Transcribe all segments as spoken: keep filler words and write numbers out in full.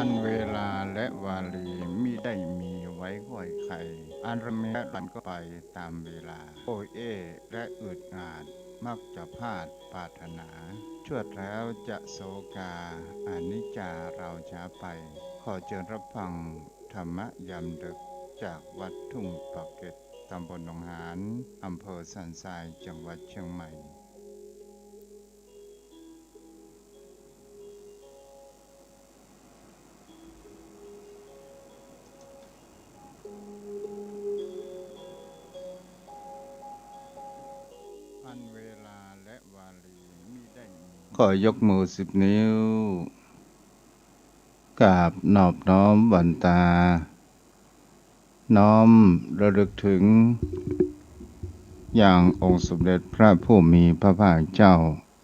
อันเวลาและวารีมิได้มีไว้ห้วยใคร อันรำเมและรันก็ไปตามเวลา โอเอ้และอืดอาด มักจะพลาดปรารถนา ชวดแล้วจะโศกา อนิจจาเราช้าไป ขอเจิญรับฟังธรรมะยามดึก จากวัดทุ่งปากเกร็ด ตำบลหนองหาน อำเภอสันทราย จังหวัดเชียงใหม่ อันเวลาและวารีมิได้มี ขอยกมือสิบนิ้ว กราบนอบน้อมหวั่นตา น้อมระลึกถึง ยังองค์สมเด็จพระผู้มีพระภาคเจ้า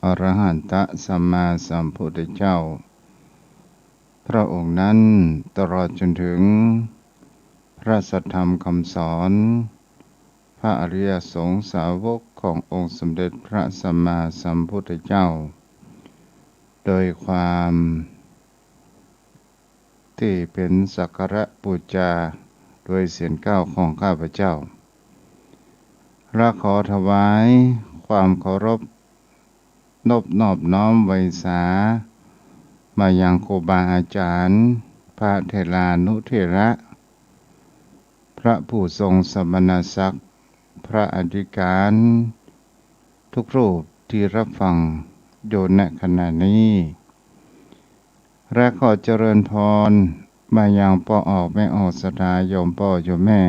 อรหันตสัมมาสัมพุทธเจ้า พระองค์นั้น ตลอดจนถึง พระสัทธรรมคำสอน พระอริยสงฆ์สาวกขององค์สมเด็จพระสัมมาสัมพุทธเจ้า โดยความ ที่เป๋นสักการะปู๋จา โดยเสียงกล่าวของข้าพเจ้า และขอถวายความเคารพ นบนอบน้อมไหว้สา มายังครูบาอาจารย์ พระเถรานุเถระ พระผู้ทรงสมณศักดิ์ พระอธิการ ทุกรูปที่รับฟังอยู่ ณ ขณะนี้ และขอเจริญพรมายังป้อออกแม่ออกศรัทธาโยมป้อโยมแม่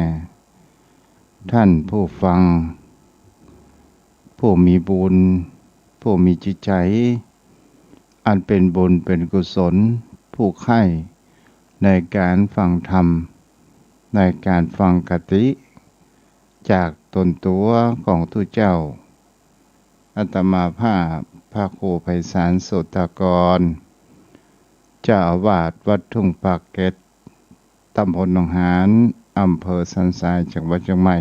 ท่านผู้ฟัง ผู้มีบุญ ผู้มีจิตใจ อันเป็นบุญเป็นกุศล ผู้ใคร่ในการฟังธรรม ในการฟังคติ จากตนตั๋วของตุ๊เจ้า อาตมาภาพพระครูไพศาล โสตากร เจ้าอาวาสวัดทุ่งปากเกร็ด ตำบลหนองหาน อำเภอสันทราย จังหวัดเชียงใหม่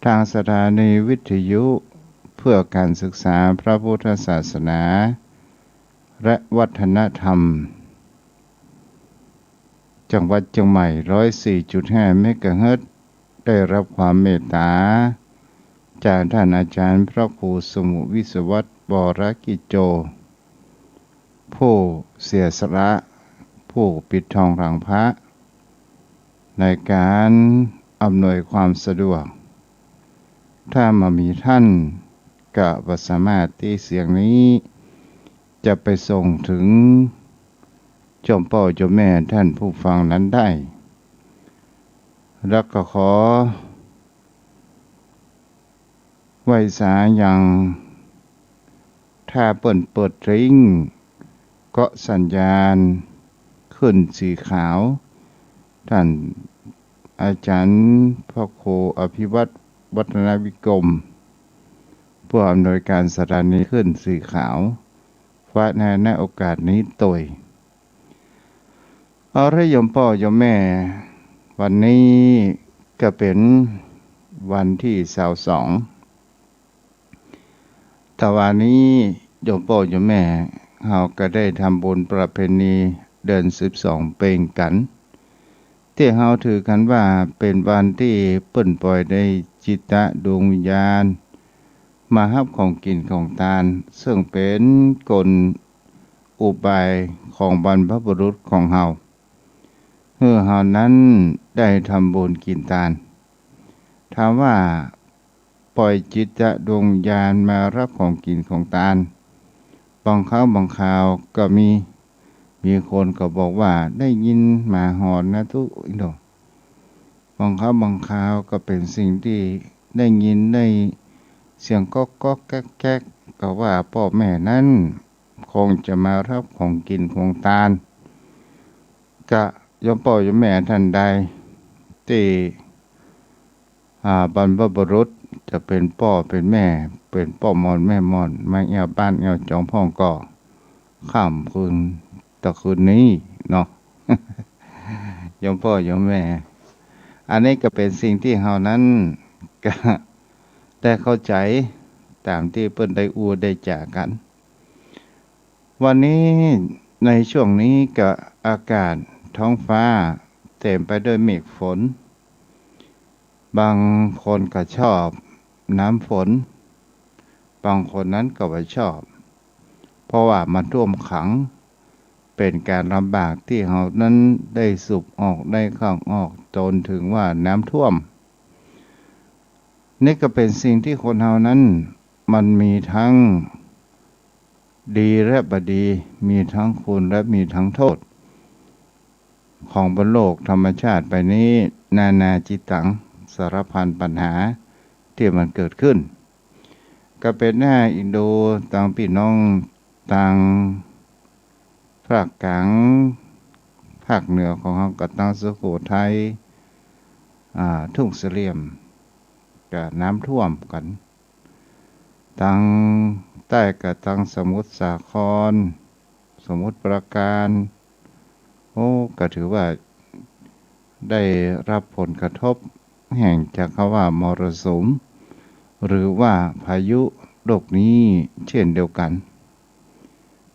ทางสถานีวิทยุเพื่อการศึกษาพระพุทธศาสนา และวัฒนธรรม จังหวัดเชียงใหม่ ร้อยสี่จุดห้า เมกะเฮิรตซ์ ได้รับความเมตต๋า จากท่านอาจารย์พระครูสมุวิศวัตร วรกิจโจ ผู้เสียสละ ผู้ปิดทองหลังพระ ในการอำนวยความสะดวก ถ้าบ่มีท่าน ก็บ่สามารถตี้เสียงนี้ จะไปส่งถึงโยมป้อโยมแม่ท่านผู้ฟังนั้นได้ และก็ขอ ไหว้สายัง ถ้าเปิ้นเปิดกริ่ง ก็สัญญาณขึ้นสีขาว ท่านอาจารย์พระครูอภิวัตร วัฒนวิกรม ผู้อำนวยการสถานีขึ้นสีขาว ฝากในโอกาสนี้ตวย เอาละโยมป้อโยมแม่ วันนี้ก็เป๋นวันตี้ซาวสอง ตะวานี้โยมป้อโยมแม่ เฮาก็ได้ทำบุญประเพณีเดือนสิบสองเป๋งกั๋น ตี้เฮาถือกั๋นว่าเป๋นวันตี้เปิ้นปล่อยได้จิตตะดวงวิญญาณ มาฮับของกิ๋นของตาน เซิ่งเป๋นกลอุบายของบรรพบุรุษของเฮา หื้อเฮานั้นได้ทำบุญกิ๋นตาน ถามว่าปล่อยจิตตะดวงวิญญาณมาฮับของกิ๋นของตาน บางครั้งบางคราวก็มี มีคนก็บอกว่าได้ยินหมาหอนนะตุ๊ อีโน่ บางครั้งบางคราวก็เป๋นสิ่งตี้ได้ยินได้เสียงก๊อกก๊อกแก๊กแก๊ก ก็ว่าป้อแม่นั้นคงจะมาฮับของกิ๋นของตาน ก็โยมป้อโยมแม่ท่านใดตี้ อ่า บรรพบุรุษจะเป๋นป้อเป๋นแม่ เป๋นป้อหม่อนแม่หม่อน มาแอ่วบ้านแอ่วจองพ่องก็ ค่ำคืนตะคืนนี้เนาะ โยมป้อโยมแม่ อันนี้ก็เป๋นสิ่งตี้เฮานั้นก็ได้เข้าใจ๋ ต๋ามตี้เปิ้นได้อู้ได้จ๋ากั๋น วันนี้ ในช่วงนี้ก็อากาศท้องฟ้าเต็มไปด้วยเมฆฝน บางคนก็ชอบน้ำฝน บางคนนั้นก็บ่ชอบ เพราะว่ามันท่วมขัง เป๋นก๋านลำบากตี้เฮานั้นได้สูบออกได้เข้าออกจ๋นเถิงว่าน้ำท่วม นี่ก็เป๋นสิ่งตี้คนเฮานั้นมันมีตึงดีและบ่ดี มีตึงคุณและมีตึงโต้ษ ของบนโลกธรรมชาติใบนี้ นานาจิตัง สารพันปัญหาตี้มันเกิดขึ้น ก็เป๋นหน้าเอ็นดูตังปี้น้องตังภาคก๋าง ภาคเหนือของเฮาก็ตังสุโขทัย อ่า ทุ่งเสลี่ยม ก็น้ำท่วมกั๋น ตังใต้ก็ตังสมุทรสาคร สมุทรปราการ โอ้ ก็ถือว่าได้รับผลกระทบแห่งจากคำว่ามรสุม หรือว่าพายุลูกนี้เช่นเดียวกั๋น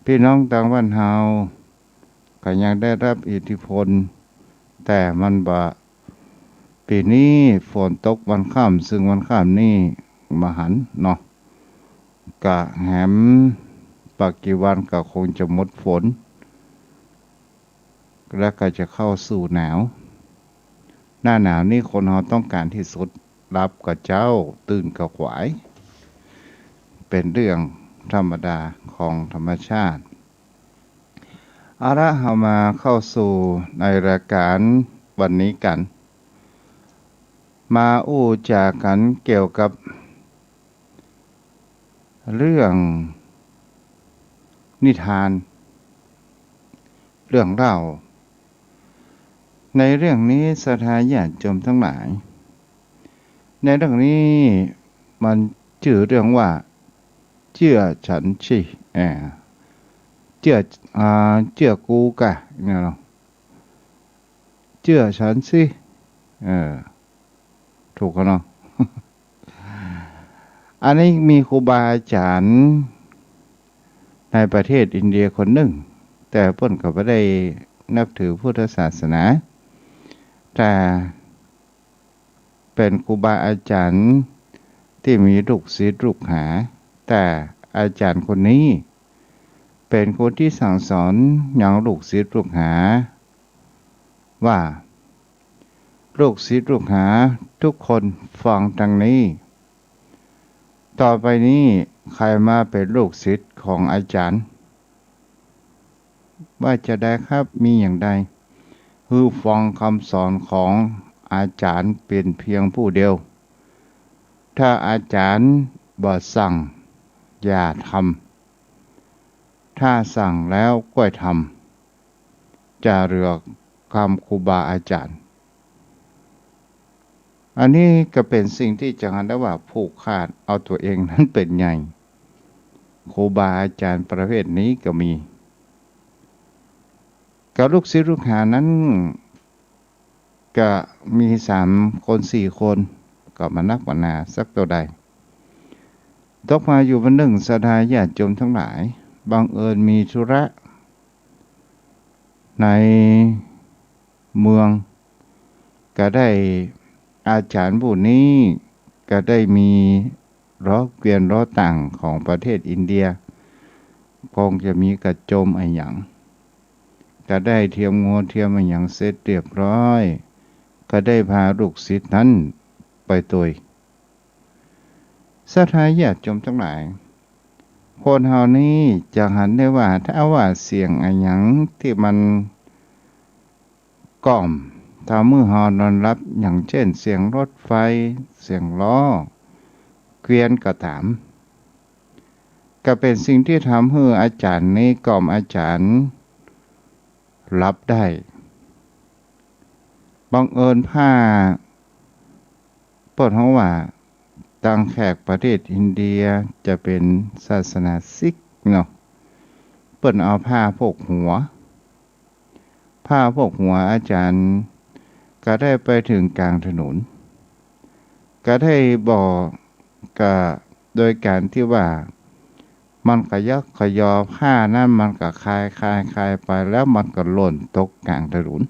ปี้น้องตางบ้านเฮาก็ยังได้รับอิทธิพล แต่มันบ่ ปี๋นี้ฝนตกวันค่ำ ซึ่งวันค่ำนี้บ่หันเนาะ กะแหมบ่กี่วันก็คงจะหมดฝน แล้วก็จะเข้าสู่หนาว หน้าหนาวนี่คนเฮาต้องก๋านตี้สุด หลับก็เจ๊า ตื่นก็ขวาย เป๋นเรื่องธรรมดาของธรรมชาติ เอาละ เฮามาเข้าสู่ในรายก๋านวันนี้กั๋น มาอู้จ๋ากั๋นเกี่ยวกับเรื่องนิทาน เรื่องเล่า ในเรื่องนี้ศรัทธาญาติโยมตังหลาย ในเรื่องนี้มันจื้อเรื่องว่า เจื้อฉันสิ เอ่อ เจื้อ อ่า เจื้อกูก่ะ เนี่ยเนาะ เจื้อฉันสิ เออ ถูกแล้วเนาะ อันนี้มีครูบาอาจ๋ารย์ในประเทศอินเดียคนนึ่ง แต่เปิ้นก็บ่ได้นับถือพุทธศาสนา แต่เป๋นครูบาอาจ๋ารย์ตี้มีลูกศิษย์ลูกหา แต่อาจ๋ารย์คนนี้เป๋นคนตี้สั่งสอนยังลูกศิษย์ลูกหา ว่า ลูกศิษย์ลูกหาทุกคนฟังตางนี้ ต่อไปนี้ใผมาเป๋นลูกศิษย์ของอาจ๋ารย์ ว่าจาใดครับ มีอย่างใด หื้อฟังกำสอนของอาจ๋ารย์เป๋นเพียงผู้เดียว ถ้าอาจ๋ารย์บ่สั่ง อย่าทำ ถ้าสั่งแล้วก้อยทำ จะเหลือกำครูบาอาจ๋ารย์ อันนี้ก็เป๋นสิ่งตี้จะหันได้ว่าผูกขาดเอาตั๋วเองนั้นเป๋นใหญ่ ครูบาอาจ๋ารย์ประเภทนี้ก็มี กับลูกศิษย์ลูกหานั้น ก็มีสามคนสี่คน ก็บ่นักบ่หนาสักเต้าใด ตกมาอยู่วันนึ่งศรัทธาญาติโยมตังหลาย บังเอิญมีธุระในเมือง ก็ได้อาจ๋ารย์ผู้นี้ก็ได้มี ล้อเกวียนล้อต่างของประเทศอินเดีย คงจะมีกระโจมอะหยัง ก็ได้เตียมงัวเตียมอะหยังเสร็จเรียบร้อย ก็ได้พาลูกศิษย์นั้นไปตวย ศรัทธาญาติโยมตังหลาย คนเฮานี้จะหันได้ว่า ถ้าว่าเสียงอะหยังตี้มัน ก้อม ทำหื้อเฮานอนหลับ อย่างเจ้น เสียงรถไฟ เสียงล้อ เกวียนก็ต๋าม ก็เป๋นสิ่งตี้ทำหื้ออาจ๋ารย์นี้ก้อมอาจ๋ารย์หลับได้ บังเอิญว่า เปิ้นฮ้องว่า ตางแขกประเทศอินเดียจะเป๋นศาสนาซิกเนาะ เปิ้นเอาผ้าโพกหัว ผ้าโพกหัวอาจ๋ารย์ ก็ได้ไปเถิงก๋างถนน ก็ได้บอกกะ โดยก๋านตี้ว่า มันก็ยักขยอผ้านั้น มันก็คลาย คลาย คลายไป แล้วมันก็หล่นตกก๋างถนน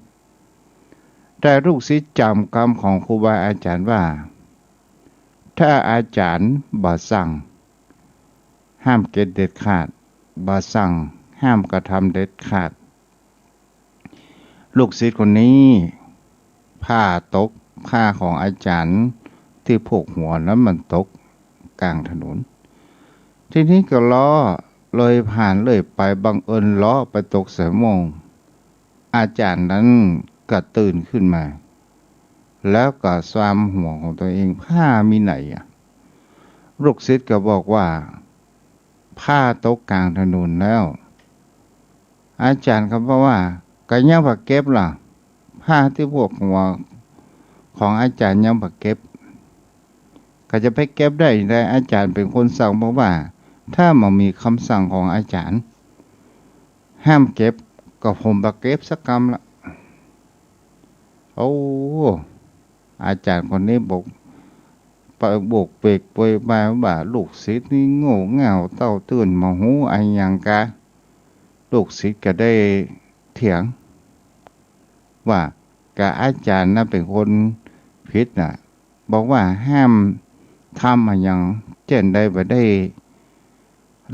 แต่ลูกศิษย์จ๋ำกำของครูบาอาจ๋ารย์ว่า ถ้าอาจ๋ารย์บ่สั่ง ห้ามเก็บเด็ดขาด บ่สั่ง ห้ามกระทำเด็ดขาด ลูกศิษย์คนนี้ ผ้าตก ผ้าของอาจ๋ารย์ตี้โพกหัวนั้นมันตกก๋างถนน ทีนี้ก็เลาะเลยผ่านเลยไป บังเอิญเลาะไปตกใส่ม่วง อาจ๋ารย์นั้นก็ตื่นขึ้นมา แล้วก็ซามหัวของตัวเอง ผ้ามีไหนอะ ลูกศิษย์ก็บอกว่า ผ้าตกก๋างถนนแล้ว อาจ๋ารย์ก็บอกว่า ก็ยังบ่เก็บล่ะ ผ้าตี้โพกหัวของอาจ๋ารย์ยังบ่เก็บ ก็จะไปเก็บได้อย่างใด อาจ๋ารย์เป๋นคนสั่งบอกว่า ถ้าบ่มีกำสั่งของอาจ๋ารย์ ห้ามเก็บ ก็ผมบ่เก็บสักกำละ โอ้ อาจ๋ารย์คนนี้บอก ไปโบกเวกโวยวายว่า ลูกศิษย์นี่โง่เง่าเต้าตื้น บ่ฮู้อะหยังกา ลูกศิษย์ก็ได้เถียงว่า ก็อาจ๋ารย์น่ะเป๋นคนผิดน่ะ บอกว่าห้ามทำอะหยัง เจ้นใดบ่ได้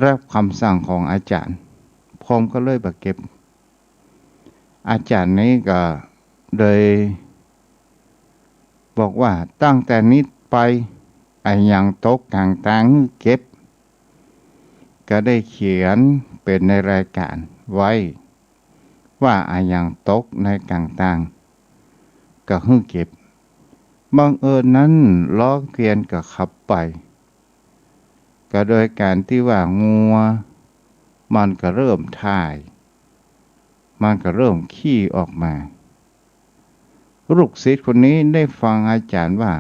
รับกำสั่งของอาจ๋ารย์ ผมก็เลยบ่เก็บ อาจ๋ารย์นี้ก็เลยบอกว่า ตั้งแต่นี้ไป อะหยังตกก๋างตางหื้อเก็บ ก็ได้เขียนเป๋นในรายก๋านไว้ ว่าอะหยังตกในก๋างตาง ก็หื้อเก็บ บังเอิญนั้น ล้อเกวียนก็ขับไป ก็โดยก๋านตี้ว่างัวมันก็เริ่มถ่าย มันก็เริ่มขี้ออกมา ลูกศิษย์คนนี้ได้ฟังอาจ๋ารย์ว่า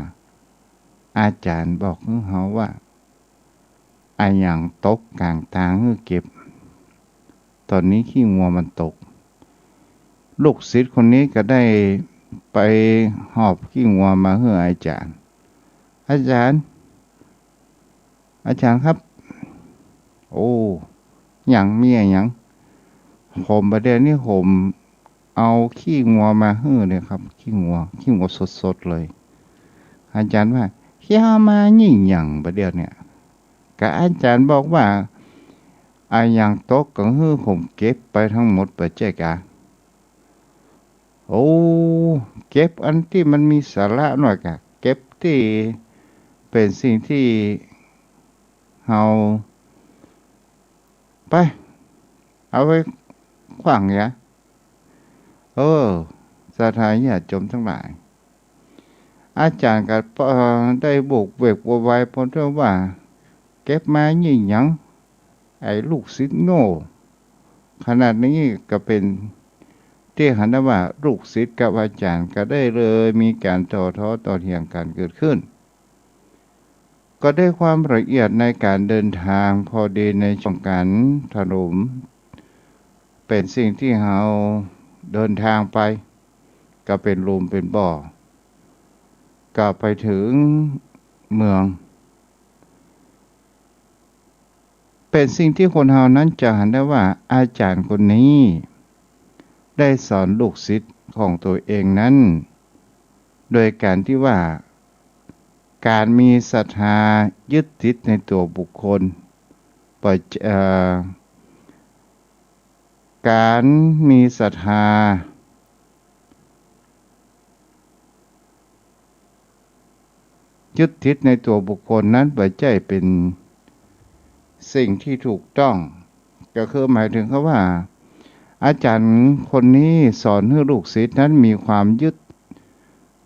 อาจ๋ารย์บอกหื้อเฮาว่า อะหยังตกก๋างตางหื้อเก็บ ต๋อนนี้ขี้งัวมันตก ลูกศิษย์คนนี้ก็ได้ไปหอบขี้งัวมาหื้ออาจ๋ารย์ อาจ๋ารย์ อาจ๋ารย์ครับ โอ้ หยัง มีอะหยัง ผมบ่าเดี่ยวนี้ผมเอาขี้งัวมาหื้อเลยครับ ขี้งัว ขี้งัวสดๆ เลย อาจ๋ารย์ว่า เหียมานี่หยังบ่าเดี่ยวเนี่ย ก็อาจ๋ารย์บอกว่า อะหยังตกก็หื้อผมเก็บไปตึงหมดบ่ใจ้กา โอ้ เก็บอันตี้มันมีสาระหน้อยกา เก็บตี้เป๋นสิ่งตี้เฮา ไป เอาไว้ขว้างเหีย เออ ศรัทธาญาติโยมตังหลาย อาจ๋ารย์ก็ เอ่อ ได้โบกเวกโวยวายปนด้วยว่า เก็บมานี่หยัง ไอ้ลูกศิษย์โง่ ขนาดนี้ก็เป๋นตี้หันได้ว่า ลูกศิษย์กับอาจ๋ารย์ก็ได้เลยมีก๋านต่อท้อต่อเถียงกั๋นเกิดขึ้น ก็ได้ความละเอียดในก๋านเดินตาง พอดีในช่วงก๋านถล่ม เป๋นสิ่งตี้เฮาเดินตางไป ก็เป๋นหลุมเป๋นบ่อ ก็ไปตึงเมือง เป๋นสิ่งตี้คนเฮานั้นจะหันได้ว่า อาจ๋ารย์คนนี้ได้สอนลูกศิษย์ของตั๋วเองนั้น โดยก๋านตี้ว่า ก๋านมีศรัทธายึดติดในตั๋วบุคคล ปล่อย เอ่อ ก๋านมีศรัทธา ยึดติดในตั๋วบุคคลนั้นบ่ใจ้เป๋นสิ่งตี้ถูกต้อง ก็คือหมายถึงกับว่า อาจ๋ารย์คนนี้สอนหื้อลูกศิษย์นั้นมีความยึด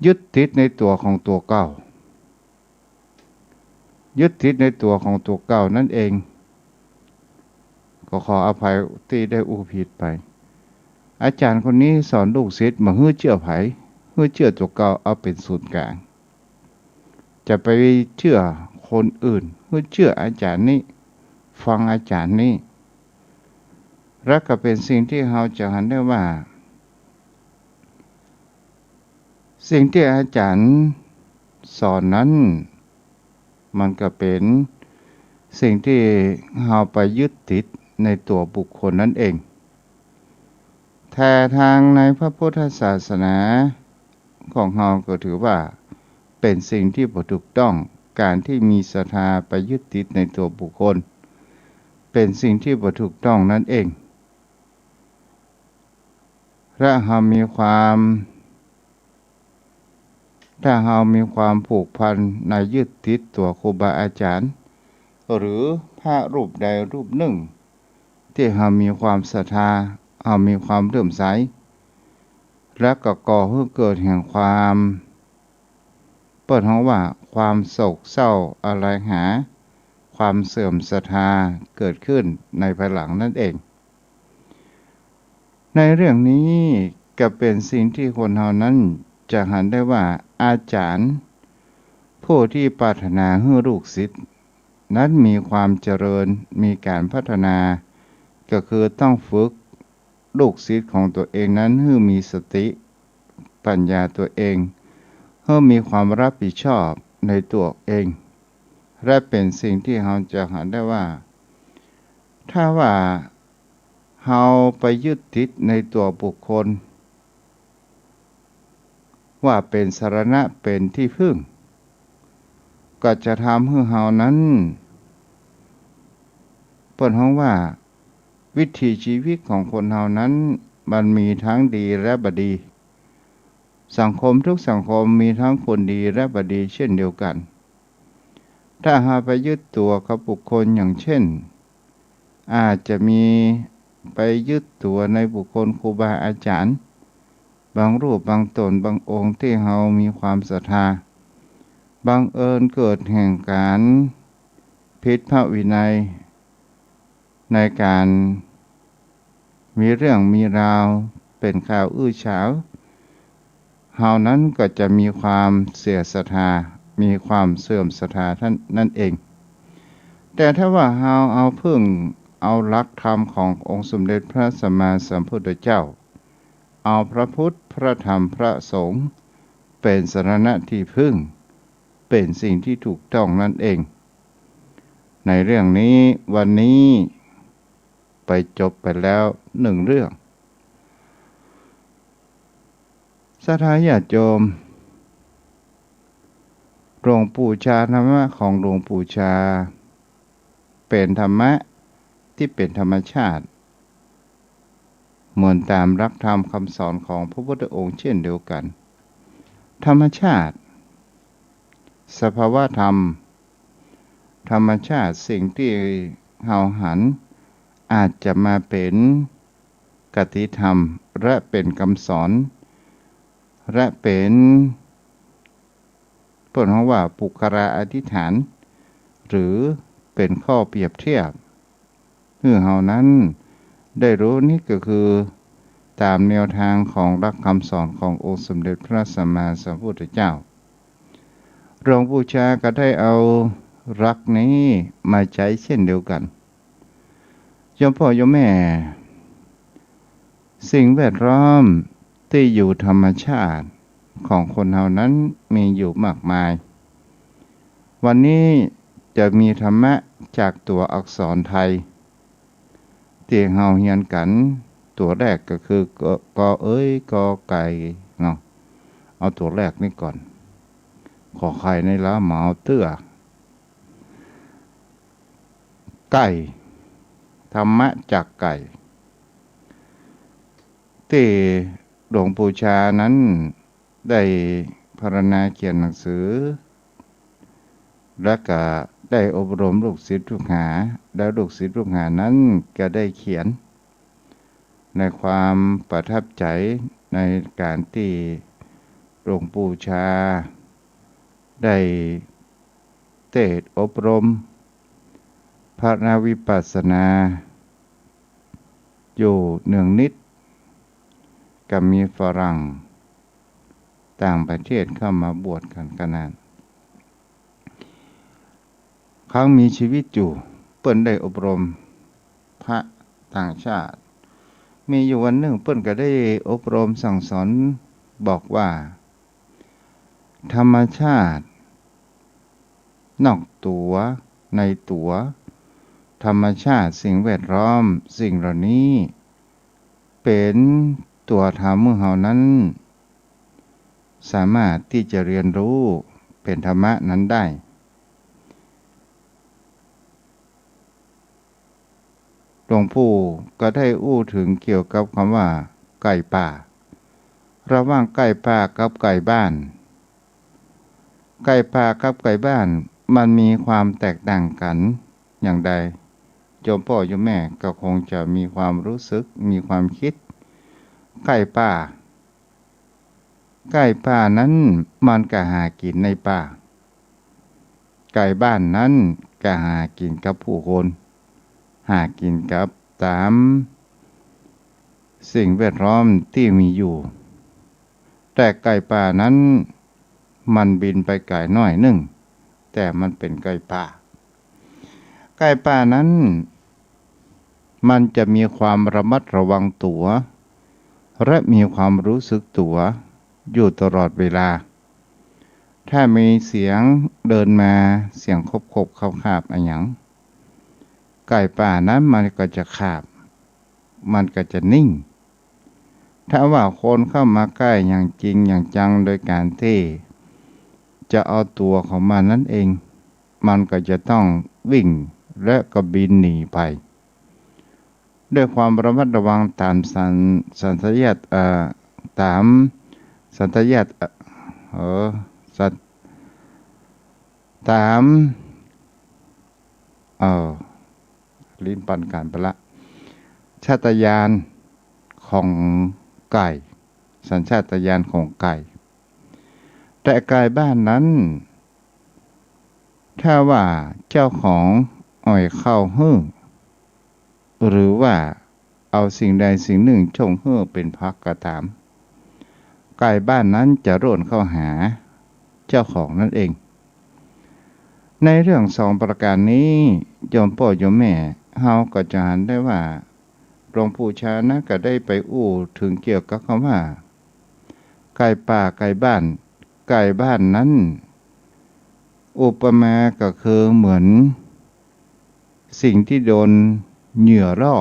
ยึดติดในตั๋วของตั๋วเก่า ยึดติดในตั๋วของตั๋วเก่านั้นเอง ก็ขออภัยตี้ได้อู้ผิดไป อาจ๋ารย์คนนี้สอนลูกศิษย์บ่หื้อเจื้อใผ หื้อเจื้อตั๋วเก่าเอาเป๋นศูนย์ก๋าง จะไปเจื้อคนอื่น หื้อเจื้ออาจ๋ารย์นี้ ฟังอาจ๋ารย์นี้ แล้วก็เป๋นสิ่งตี้เฮาจะหันได้ว่า สิ่งตี้อาจ๋ารย์สอนนั้น มันก็เป๋น สิ่งตี้เฮาไปยึดติดในตั๋วบุคคลนั้นเอง แต่ตางในพระพุทธศาสนาของเฮาก็ถือว่าเป๋นสิ่งตี้บ่ถูกต้อง ก๋านตี้มีศรัทธาไปยึดติดในตั๋วบุคคล เป๋นสิ่งตี้บ่ถูกต้องนั้นเอง และเฮามีความ ถ้าเฮามีความผูกพันในยึดติดตั๋วครูบาอาจ๋ารย์ หรือพระรูปใดรูปนึ่ง ตี้เฮามีความศรัทธา เฮามีความเลื่อมใส และก็ก่อหื้อเกิดแห่งความ เปิ้นฮ้องว่าความโศกเศร้าอาลัยหา ความเสื่อมศรัทธาเกิดขึ้นในภายหลังนั้นเอง ในเรื่องนี้ก็เป๋นสิ่งตี้คนเฮานั้นจะหันได้ว่าอาจ๋ารย์ผู้ตี้ปรารถนาหื้อลูกศิษย์นั้นมีความเจริญ มีก๋านพัฒนา ก็คือต้องฝึกลูกศิษย์ของตั๋วเองนั้นหื้อมีสติปัญญาตั๋วเอง หื้อมีความรับผิดชอบในตั๋วเอง และเป๋นสิ่งตี้เฮาจะหันได้ว่า ถ้าว่าเฮาไปยึดติดในตั๋วบุคคล ว่าเป๋นสรณะเป๋นตี้พึ่ง ก็จะทำหื้อเฮานั้น เปิ้นฮ้องว่าวิถีชีวิตของคนเฮานั้นมันมีทั้งดีและบ่ดี สังคมทุกสังคมมีทั้งคนดีและบ่ดีเช่นเดียวกั๋น ถ้าเฮาไปยึดตั๋วกับบุคคลอย่างเช่น อาจจะมีไปยึดตั๋วในบุคคลครูบาอาจ๋ารย์ บางรูปบางต๋นบางองค์ตี้เฮามีความศรัทธา บังเอิญเกิดแห่งก๋านผิดพระวินัย ในก๋านมีเรื่องมีราวเป๋นข่าวอื้อฉาว เฮานั้นก็จะมีความเสียศรัทธา มีความเสื่อมศรัทธานั้น นั่นเอง แต่ถ้าว่าเฮาเอาพึ่งเอาหลักธรรมขององค์สมเด็จพระสัมมาสัมพุทธเจ้า เอาพระพุทธ พระธรรม พระสงฆ์เป๋นสรณะตี้พึ่ง เป๋นสิ่งตี้ถูกต้องนั่นเอง ในเรื่องนี้วันนี้ไปจบไปแล้วนึ่งเรื่อง ศรัทธาญาติโยม หลวงปู่ชา ธรรมะของหลวงปู่ชา เป๋นธรรมะตี้เป๋นธรรมชาติ เหมือนต๋ามหลักธรรมกำสอนของพระพุทธองค์เช่นเดียวกั๋น ธรรมชาติ สภาวะธรรม ธรรมชาติสิ่งตี้เฮาหัน อาจจะมาเป๋นคติธรรม และเป๋นกำสอน และเป๋น เปิ้นฮ้องว่าปุคลาอธิฐาน หรือเป๋นข้อเปรียบเทียบ หื้อเฮานั้นได้ฮู้ นี้ก็คือต๋ามแนวตางของหลักกำสอนขององค์สมเด็จพระสัมมาสัมพุทธเจ้า หลวงปู่ชาก็ได้เอาหลักนี้มาใจ๊เช่นเดียวกั๋น โยมพ่อโยมแม่ สิ่งแวดล้อมตี้อยู่ธรรมชาติของคนเฮานั้นมีอยู่มากมาย วันนี้จะมีธรรมะจากตั๋วอักษรไทย ตี้เฮาเฮียนกั๋น ตั๋วแรกก็คือ ก กอเอ๋ย กอไก่เนาะ เอาตั๋วแรกนี้ก่อน ขอไข่ในละเหมาเตื้อ ไก่ ธรรมะจากไก่ ตี้หลวงปู่ชานั้นได้พรรณนาเขียนหนังสือ และก็ได้อบรมลูกศิษย์ลูกหา แล้วลูกศิษย์ลูกหานั้นก็ได้เขียน ในความประทับใจ๋ในก๋านตี้หลวงปู่ชาได้เตสน์อบรมพระวิปัสสนาอยู่เนืองนิด ก็มีฝรั่งต่างประเทศเข้ามาบวชกั๋นขนาด ครั้งมีชีวิตอยู่ เปิ้นได้อบรมพระต่างชาติ มีอยู่วันนึ่งเปิ้นก็ได้อบรมสั่งสอนบอกว่า ธรรมชาตินอกตั๋วในตั๋ว ธรรมชาติ สิ่งแวดล้อม สิ่งเหล่านี้เป๋นตั๋วทำหื้อเฮานั้น สามารถตี้จะเฮียนฮู้เป๋นธรรมะนั้นได้ หลวงปู่ก็ได้อู้เถิงเกี่ยวกับกำว่าใก้ป่า ระหว่างใก้ป่ากับใก้บ้าน ใก้ป่ากับใก้บ้านมันมีความแตกต่างกั๋นอย่างใด โยมป้อโยมแม่ก็คงจะมีความรู้สึก มีความกึ๊ด ใก้ป่า ใก้ป่านั้นมันก็หากิ๋นในป่า ใก้บ้านนั้นก็หากิ๋นกับผู้คน หากิ๋นกับต๋ามสิ่งแวดล้อมตี้มีอยู่ แต่ใก้ป่านั้นมันบินไปไก๋หน้อยนึ่ง แต่มันเป๋นใก้ป่า ใก้ป่านั้นมันจะมีความระมัดระวังตั๋ว และมีความรู้สึกตั๋วอยู่ตลอดเวลา ถ้ามีเสียงเดินมา เสียงขบๆ คาบๆ อะหยัง ใก้ป่านั้นมันก็จะคาบ มันก็จะนิ่ง ถ้าว่าคนเข้ามาใก้อย่างจริงอย่างจังโดยก๋านตี้จะเอาตั๋วของมันนั้นเอง มันก็จะต้องวิ่งและก็บินหนีไป ด้วยความระมัดระวังต๋ามสัญ- สัญชาตญาณ เอ่อ ต๋ามสัญชาตญาณ เอ่อ เอ่อ สัญ- ต๋าม เอ่อ ลิ้นปันก๋านไปละ สัญชาตญาณของใก้ สัญชาตญาณของใก้ แต่ใก้บ้านนั้น ถ้าว่าเจ้าของอ่อยข้าวหื้อ หรือว่าเอาสิ่งใดสิ่งนึ่งจ้งหื้อเป๋นผักก็ต๋าม ใก้บ้านนั้นจะร่นเข้าหาเจ้าของนั้นเอง ในเรื่องสองประก๋านนี้ โยมป้อโยมแม่ เฮาก็จะหันได้ว่า หลวงปู่ชานะก็ได้ไปอู้เถิงเกี่ยวกับกำว่า ใก้ป่าใก้บ้าน ใก้บ้านนั้น อุปมาก็คือเหมือนสิ่งตี้โดนเหยื่อล่อ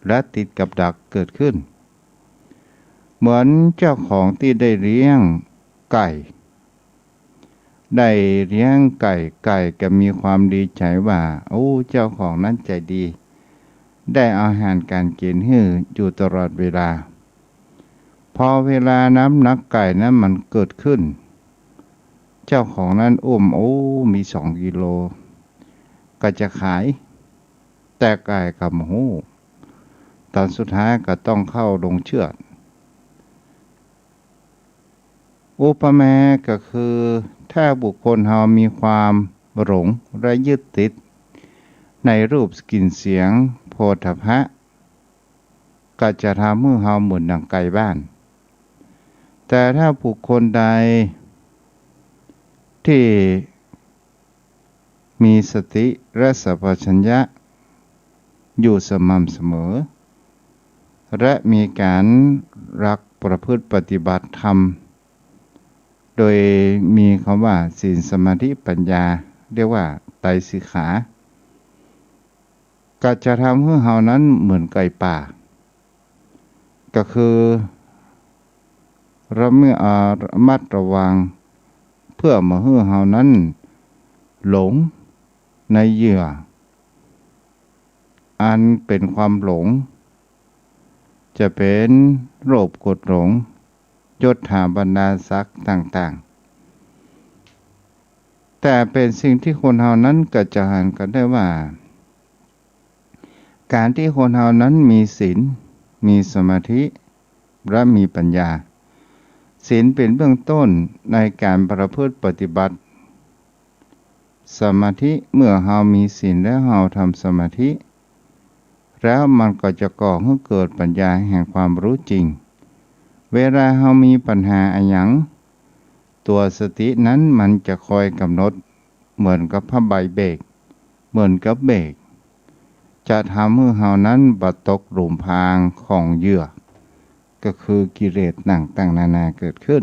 และติดกับดักเกิดขึ้น เหมือนเจ้าของตี้ได้เลี้ยงใก้ ได้เลี้ยงใก้ ใก้ก็มีความดีใจ๋ว่า โอ้ เจ้าของนั้นใจ๋ดี ได้เอาอาหารก๋านกิ๋นหื้ออยู่ตลอดเวลา พอเวลาน้ำหนักใก้นั้นมันเกิดขึ้น เจ้าของนั้นอุ้ม โอ้ มีสองกิโล ก็จะขาย แต่ใก้ก็บ่ฮู้ ต๋อนสุดท้ายก็ต้องเข้าโรงเชือด อุปมาก็คือ ถ้าบุคคลเฮามีความหลงและยึดติดในรูป กลิ่น เสียง โผฏฐัพพะ ก็จะทำหื้อเฮาเหมือนดั่งใก้บ้าน แต่ถ้าบุคคลใดที่ มีสติและสัมปชัญญะอยู่สม่ำเสมอ และมีก๋านรักประพฤติปฏิบัติธรรม โดยมีกำว่าศีล สมาธิ ปัญญา เรียกว่าไตรสิกขา ก็จะทำหื้อเฮานั้นเหมือนใก้ป่า ก็คือระมัด- อ่า ระมัดระวัง เปื้อบ่หื้อเฮานั้นหลงในเหยื่อ อันเป๋นความหลง จะเป๋นโลภโกรธหลง ยศถาบรรดาศักดิ์ต่างๆ แต่เป๋นสิ่งที่คนเฮานั้นก็จะหันกั๋นได้ว่า ก๋านตี้คนเฮานั้นมีศีล มีสมาธิ และมีปัญญา ศีลเป๋นเบื้องต้นในก๋านประพฤติปฏิบัติ สมาธิ เมื่อเฮามีศีลแล้วเฮาทำสมาธิ แล้วมันก็จะก่อหื้อเกิดปัญญาแห่งความรู้จริง เวลาเฮามีปัญหาอะหยัง ตั๋วสตินั้นมันจะคอยกำหนด เหมือนกับผ้าใบเบรก เหมือนกับเบรก จะทำหื้อเฮานั้นบ่ตกหลุมพรางของเหยื่อ ก็คือกิเลสต่างๆ นานาเกิดขึ้น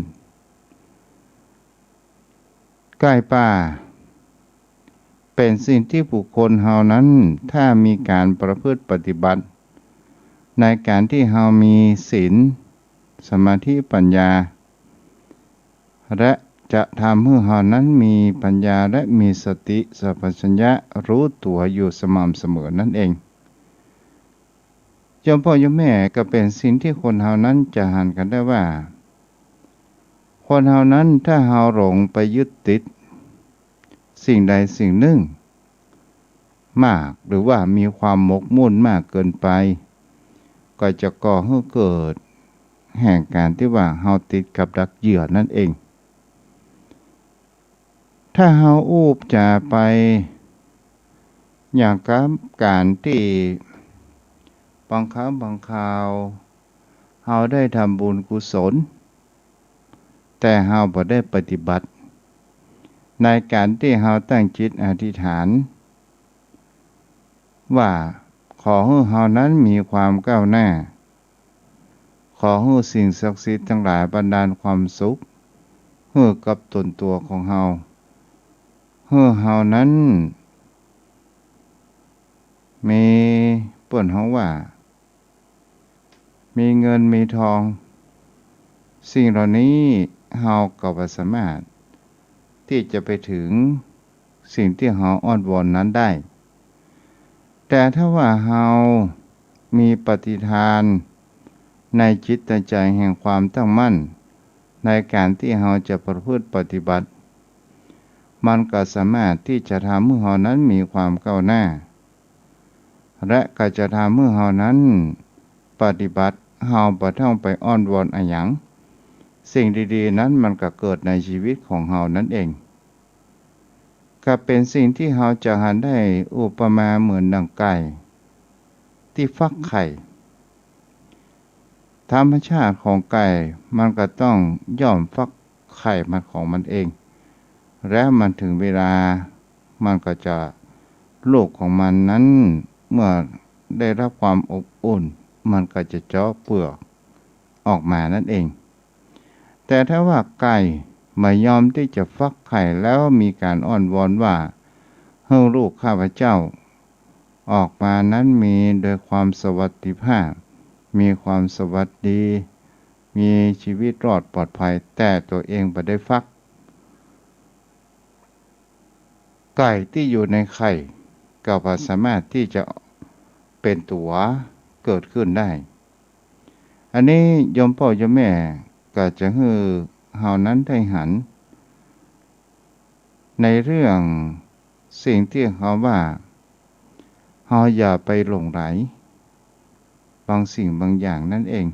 ใก้ป่า เป๋นสิ่งตี้บุคคลเฮานั้น ถ้ามีก๋านประพฤติปฏิบัติ ในก๋านตี้เฮามีศีล สมาธิ ปัญญา และจะทำหื้อเฮานั้นมีปัญญาและมีสติสัมปชัญญะรู้ตั๋วอยู่สม่ำเสมอนั่นเอง โยมป้อโยมแม่ ก็เป๋นสิ่งตี้คนเฮานั้นจะหันกั๋นได้ว่า คนเฮานั้นถ้าเฮาหลงไปยึดติดสิ่งใดสิ่งนึ่งมาก หรือว่ามีความหมกมุ่นมากเกินไป ก็จะก่อหื้อเกิดแห่งก๋านตี้ว่าเฮาติดกับดักเหยื่อนั่นเอง ถ้าเฮาอู้จ๋าไปอย่างกับก๋านตี้บางครั้งบางคราว เฮาได้ทำบุญกุศล แต่เฮาบ่ได้ปฏิบัติ ในก๋านตี้เฮาตั้งจิตอธิษฐาน ว่าขอหื้อเฮานั้นมีความก้าวหน้า ขอหื้อสิ่งศักดิ์สิทธิ์ตังหลายบันดาลความสุขหื้อกับตนตั๋วของเฮา หื้อเฮานั้นมี เปิ้นฮ้องว่า มีเงินมีทอง สิ่งเหล่านี้เฮาก็บ่สามารถตี้จะไปเถิงสิ่งตี้เฮาอ้อนวอนนั้นได้ แต่ถ้าว่าเฮามีปฏิฐานในจิตในใจ๋แห่งความตั้งมั่น ในก๋านตี้เฮาจะประพฤติปฏิบัติ มันก็สามารถตี้จะทำหื้อเฮานั้นมีความก้าวหน้า และก็จะทำหื้อเฮานั้นปฏิบัติ เฮาบ่ต้องไปอ้อนวอนอะหยัง สิ่งดีๆ นั้นมันก็เกิดในชีวิตของเฮานั้นเอง ก็เป๋นสิ่งตี้เฮาจะหันได้อุปมาเหมือนดั่งไก่ตี้ฟักไข่ ธรรมชาติของไก่มันก็ต้องย่อมฟักไข่มันของมันเอง แล้วมันถึงเวลา มันก็จะ ลูกของมันนั้น เมื่อได้รับความอบอุ่น มันก็จะเจาะเปลือกออกมานั่นเอง แต่ถ้าว่าไก่บ่ยอมตี้จะฟักไข่ แล้วมีก๋านอ้อนวอนว่า หื้อลูกข้าพเจ้าออกมานั้นมีโดยความสวัสดิภาพ มีความสวัสดี มีชีวิตรอดปลอดภัย แต่ตั๋วเองบ่ได้ฟัก ไก่ตี้อยู่ในไข่ก็บ่สามารถตี้จะเป๋นตั๋วเกิดขึ้นได้ อันนี้โยมป้อโยมแม่ก็จะหื้อเฮานั้นได้หัน ในเรื่องสิ่งตี้เฮาว่า เฮาอย่าไปหลงใหลบางสิ่งบางอย่างนั่นเอง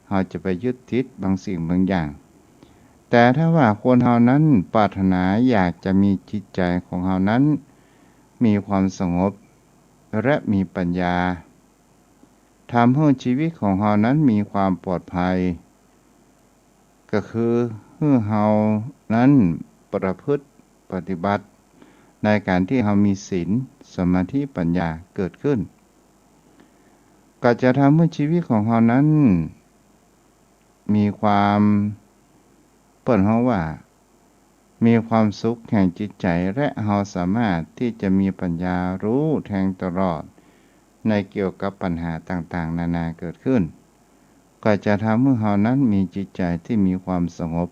เฮาจะไปยึดติดบางสิ่งบางอย่าง แต่ถ้าว่าคนเฮานั้นปรารถนาอยากจะมีจิตใจ๋ของเฮานั้นมีความสงบ และมีปัญญา ทำหื้อชีวิตของเฮานั้นมีความปลอดภัย ก็คือหื้อเฮานั้นประพฤติปฏิบัติ ในก๋านตี้เฮามีศีล สมาธิ ปัญญาเกิดขึ้น ก็จะทำหื้อชีวิตของเฮานั้น มีความ เปิ้นฮ้องว่า มีความสุขแห่งจิตใจ๋ และเฮาสามารถตี้จะมีปัญญาฮู้แทงตลอด ในเกี่ยวกับปัญหาต่างๆ นานาเกิดขึ้น ก็จะทำหื้อเฮานั้นมีจิตใจ๋ตี้มีความสงบ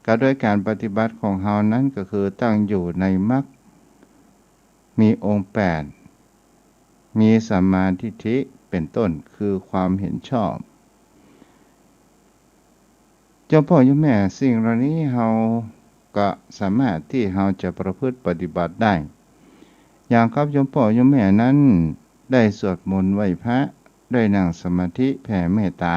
ก็โดยก๋านปฏิบัติของเฮานั้นก็คือตั้งอยู่ในมรรค มีองค์แปด มีสัมมาทิฏฐิเป๋นต้น คือความเห็นชอบ โยมป้อโยมแม่ สิ่งเหล่านี้เฮาก็สามารถตี้เฮาจะประพฤติปฏิบัติได้ อย่างกับโยมป้อโยมแม่นั้นได้สวดมนต์ไหว้พระ ได้นั่งสมาธิแผ่เมตต๋า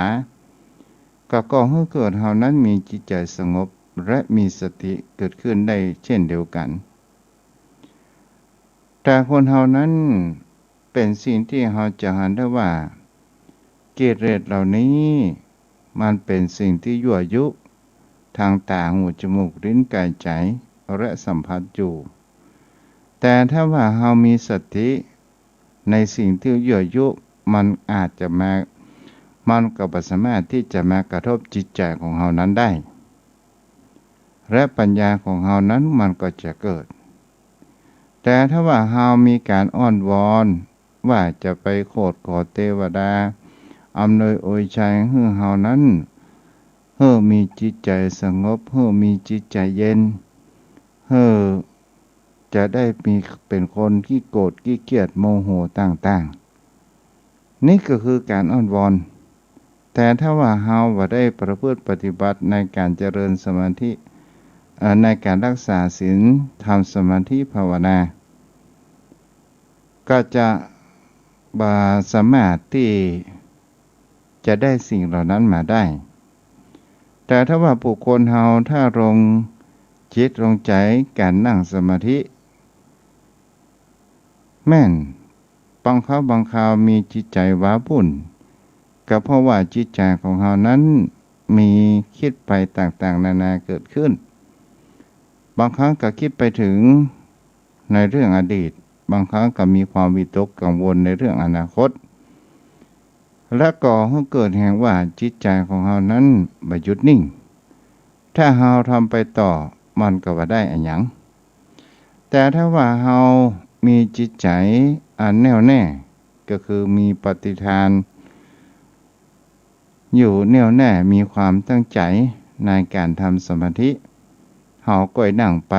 ก็ก่อหื้อเกิดเฮานั้นมีจิตใจ๋สงบ และมีสติเกิดขึ้นได้เช่นเดียวกั๋น แต่คนเฮานั้นเป๋นสิ่งตี้เฮาจะหันได้ว่า กิเลสเหล่านี้มันเป๋นสิ่งตี้ยั่วยุทางต๋า หู จมูก ลิ้น ก๋าย ใจ๋ และสัมผัสอยู่ แต่ถ้าว่าเฮามีสติในสิ่งตี้ยั่วยุ มันอาจจะมา มันก็บ่สามารถตี้จะมากระทบจิตใจ๋ของเฮานั้นได้ และปัญญาของเฮานั้นมันก็จะเกิด แต่ถ้าว่าเฮามีก๋านอ้อนวอนว่าจะไปโขดขอเตวดาอำนวยอวยชัยหื้อเฮานั้น หื้อมีจิตใจ๋สงบ หื้อมีจิตใจ๋เย็น หื้อจะได้มี เป๋นคนขี้โกรธขี้เคียดโมโหต่างๆ นี่ก็คือก๋านอ้อนวอน แต่ถ้าว่าเฮาบ่ได้ประพฤติปฏิบัติในก๋านเจริญสมาธิ เอ่อ ในก๋านรักษาศีล ทำสมาธิภาวนา ก็จะบ่สามารถตี้จะได้สิ่งเหล่านั้นมาได้ แต่ถ้าว่าบุคคลเฮาถ้าลงจิตลงใจ๋ก๋านนั่งสมาธิแม่น บางคราวบางคราวมีจิตใจ๋ว้าวุ่น ก็เพราะว่าจิตใจ๋ของเฮานั้นมีกึ๊ดไปต่างๆ นานาเกิดขึ้น บางครั้งก็กึ๊ดไปเถิงในเรื่องอดีต บางครั้งก็มีความวิตกกังวลในเรื่องอนาคต และก่อหื้อเกิดแห่งว่าจิตใจ๋ของเฮานั้นบ่หยุดนิ่ง ถ้าเฮาทำไปต่อมันก็บ่ได้อะหยัง แต่ถ้าว่าเฮามีจิตใจ๋อันแน่วแน่ ก็คือมีปฏิภาณอยู่แน่วแน่ มีความตั้งใจ๋ในก๋านทำสมาธิ เฮาก็นั่งไป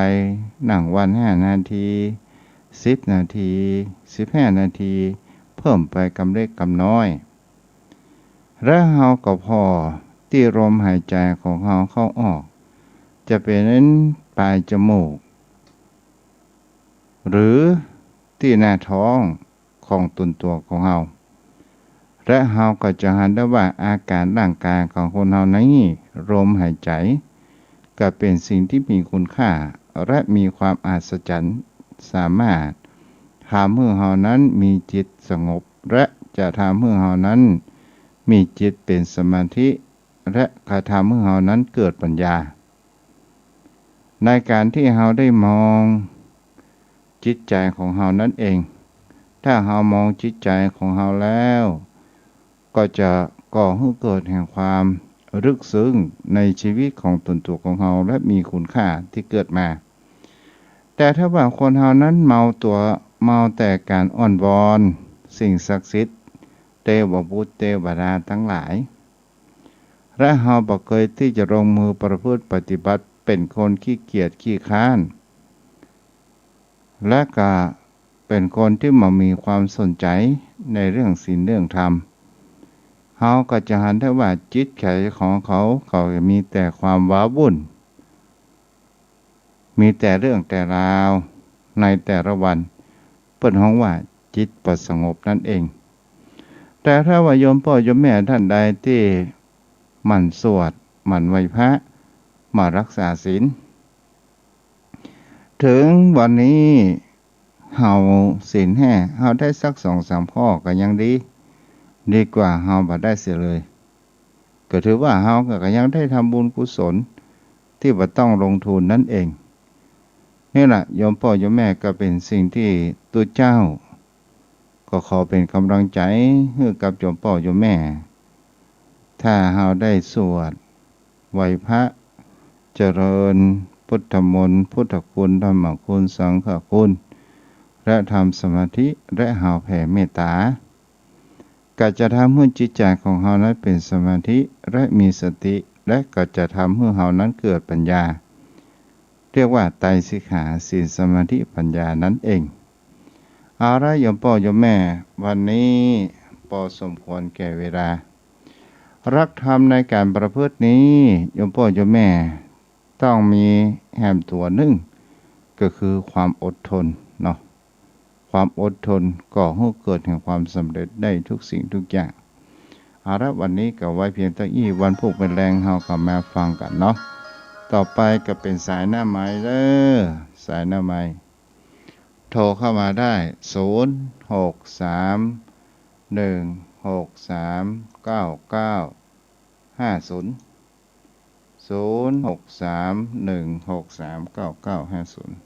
นั่งวันห้านาที สิบนาที สิบห้านาที เพิ่มไปกำเล็กกำน้อย และเฮาก็ผ่อตี้ลมหายใจ๋ของเฮาเข้าออก จะเป๋นปลายจมูก หรือตี้หน้าท้องของตนตั๋วของเฮา และเฮาก็จะหันได้ว่าอาก๋านร่างก๋ายของคนเฮานี้ ลมหายใจ๋ก็เป๋นสิ่งตี้มีคุณค่า และมีความอัศจรรย์ สามารถทำหื้อเฮานั้นมีจิตสงบ และจะทำหื้อเฮานั้นมีจิตเป๋นสมาธิ และกระทำหื้อเฮานั้นเกิดปัญญา ในก๋านตี้เฮาได้มองจิตใจ๋ของเฮานั้นเอง ถ้าเฮามองจิตใจ๋ของเฮาแล้ว ก็จะก่อหื้อเกิดแห่งความลึกซึ้งในชีวิตของตนตั๋วของเฮา และมีคุณค่าตี้เกิดมา แต่ถ้าว่าคนเฮานั้นเมาตั๋ว เมาแต่ก๋านอ้อนวอนสิ่งศักดิ์สิทธิ์ เตวบุตรเตวดาตังหลาย และเฮาบ่เกยตี้จะลงมือประพฤติปฏิบัติ เป๋นคนขี้เกียจขี้คร้าน และก็เป๋นคนตี้บ่มีความสนใจ๋ในเรื่องศีลเรื่องธรรม เฮาก็จะหันได้ว่าจิตใจ๋ของเขา เขามีแต่ความว้าวุ่น มีแต่เรื่องแต่ราวในแต่ละวัน เปิ้นฮ้องว่าจิตบ่สงบนั้นเอง แต่ถ้าว่าโยมป้อโยมแม่ต้านใดตี้หมั่นสวด หมั่นไหว้พระ มารักษาศีล เถิงวันนี้เฮาศีลห้า เฮาได้สักสองสามข้อก็ยังดี ดีกว่าเฮาบ่ได้เสียเลย ก็ถือว่าเฮาก็ยังได้ทำบุญกุศลตี้บ่ต้องลงทุนนั้นเอง นี่แหละโยมป้อโยมแม่ ก็เป๋นสิ่งตี้ตุ๊เจ้า ก็ขอเป๋นก๋ำลังใจ๋หื้อกับโยมป้อโยมแม่ ถ้าเฮาได้สวดไหว้พระ เจริญพุทธมนต์ พุทธคุณ ธรรมคุณ สังฆคุณ และทำสมาธิ และเฮาแผ่เมตต๋า ก็จะทำหื้อจิตใจ๋ของเฮานั้นเป๋นสมาธิ และมีสติ และก็จะทำหื้อเฮานั้นเกิดปัญญา เรียกว่าไตรสิกขา ศีล สมาธิ ปัญญานั้นเอง เอาละโยมป้อโยมแม่ วันนี้ปอสมควรแก่เวลา หลักธรรมในก๋านประพฤตินี้ โยมป้อโยมแม่ต้องมีแหมตั๋วนึ่ง ก็คือความอดทนเนาะ ความอดทนก่อหื้อเกิดแห่งความสำเร็จได้ทุกสิ่งทุกอย่าง เอาละ วันนี้ก็ไว้เพียงเต้าอี้ วันพูกวันแลงเฮาก็มาฟังกั๋นเนาะ ต่อไปก็เป๋นสายหน้าไมค์เด้อ สายหน้าไมค์ โทรเข้ามาได้ ศูนย์ หก สาม หนึ่ง หก สาม เก้า เก้า ห้า ศูนย์ ศูนย์ หก สาม หนึ่ง หก สาม เก้า เก้า ห้า ศูนย์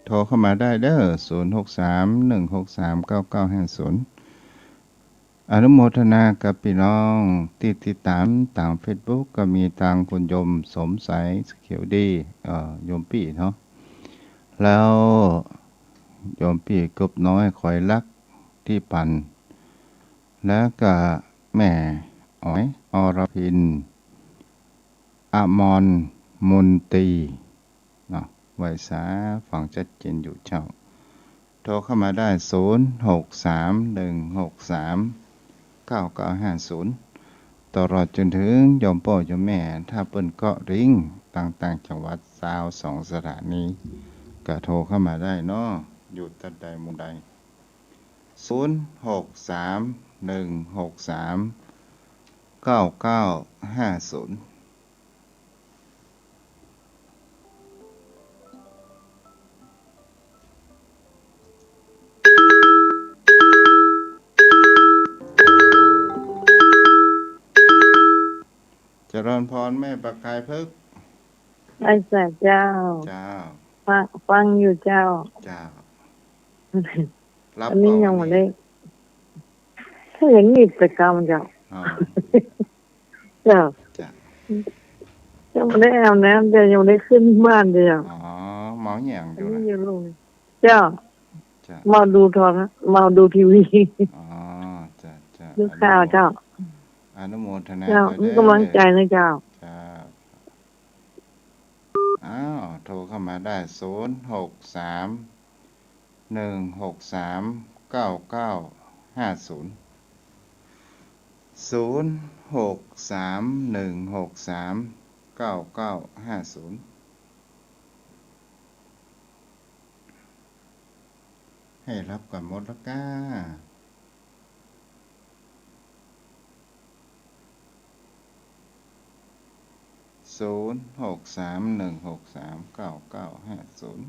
โทรเข้ามาได้เด้อ ศูนย์ หก สาม หนึ่ง หก สาม เก้า เก้า ห้า ศูนย์ อนุโมทนากับปี้น้องตี้ติดต๋ามตางเฟซบุ๊ก ก็มีตางคุณโยมสมใส เขียวดี เอ่อ โยมปี้เนาะ แล้วโยมปี้กบน้อย คอยรัก ตี้ปัน แล้วก็แม่อ๋อย อรพิน อมร มนตรี เนาะ ไหว้สา ฟังชัดเจนอยู่เจ้า โทรเข้ามาได้ ศูนย์ หก สาม หนึ่ง หก สาม เก้า เก้า ห้า ศูนย์ ตลอดจนถึงโยมป้อโยมแม่ ถ้าเปิ้นเกาะริง ต่างๆ จังหวัด ซาวสองสถานี ก็โทรเข้ามาได้เนาะ อยู่ตั๊ดใดมุมใด ศูนย์ หก สาม หนึ่ง หก สาม เก้า เก้า ห้า ศูนย์ เจริญพรแม่ประกายพฤกษ์ ไหว้สาเจ้า เจ้า ฟัง ฟังอยู่เจ้า เจ้า รับ อันนี้ ก่อน ยังบ่ได้ ถ้าอย่างนี้ไปกำเจ้า อ๋อ เจ้า จ้ะ ยังบ่ได้อาบน้ำเจ้า ยังบ่ได้ขึ้นบ้านเจ้า อ๋อ เมาหยังอยู่ อันนี้ ล่ะ อยู่โรง เจ้า จ้ะ เมาดูโทรทัศน์ เมาดูทีวี อ๋อ จ้ะ จ้ะ ดูข่าวเจ้า อนุโมทนา เจ้า ด้วย มีกำลังใจนะเจ้า จ้ะ อ้าว โทรเข้ามาได้ ศูนย์ หก สาม หนึ่ง หก สาม เก้า เก้า ห้า ศูนย์ ศูนย์ หก สาม หนึ่ง หก สาม เก้า เก้า ห้า ศูนย์ ให้รับก่อนหมดแล้วก้า ศูนย์ หก สาม หนึ่ง หก สาม เก้า เก้า ห้า ศูนย์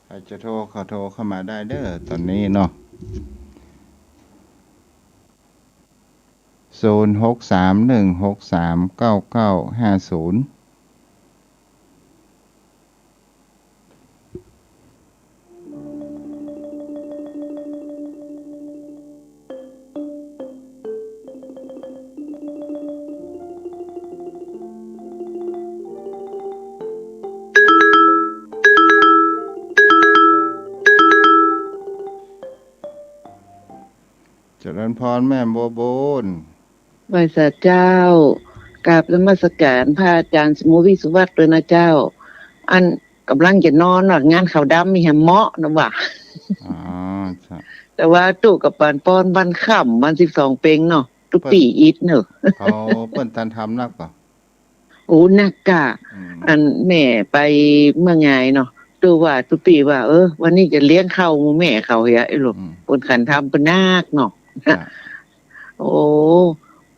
ใครจะโทรก็โทรเข้ามาได้เด้อ ตอนนี้เนาะ ศูนย์ หก สาม หนึ่ง หก สาม เก้า เก้า ห้า ศูนย์ เจริญพรแม่บัวบุญ ไหว้สาเจ้า กราบนมัสการพระอาจารย์สมมุติ วิสุวัฒน์ ด้วยนะเจ้า อัน ก่ำลังจะนอนเนาะ งานขาวดำมีแหมเหมาะนะว่า อ๋อ จ้ะ แต่ว่าตุ๊ก็ปานป้อนวันค่ำ วันสิบสองเป็งเนาะ ตุ๊ปี้อิดเนาะ เขาเปิ้นตันทำนักก่อ โอ้ นักก้า อืม อันแม่ไปเมืองงายเนาะ ตุ๊ว่า ตุ๊ปี้ว่า เออ วันนี้จะเลี้ยงข้าวหมู่แม่เขาเหีย ไอ้ลูก อืม เปิ้นขันทำเปิ้นนักเนาะ จ้ะ โอ้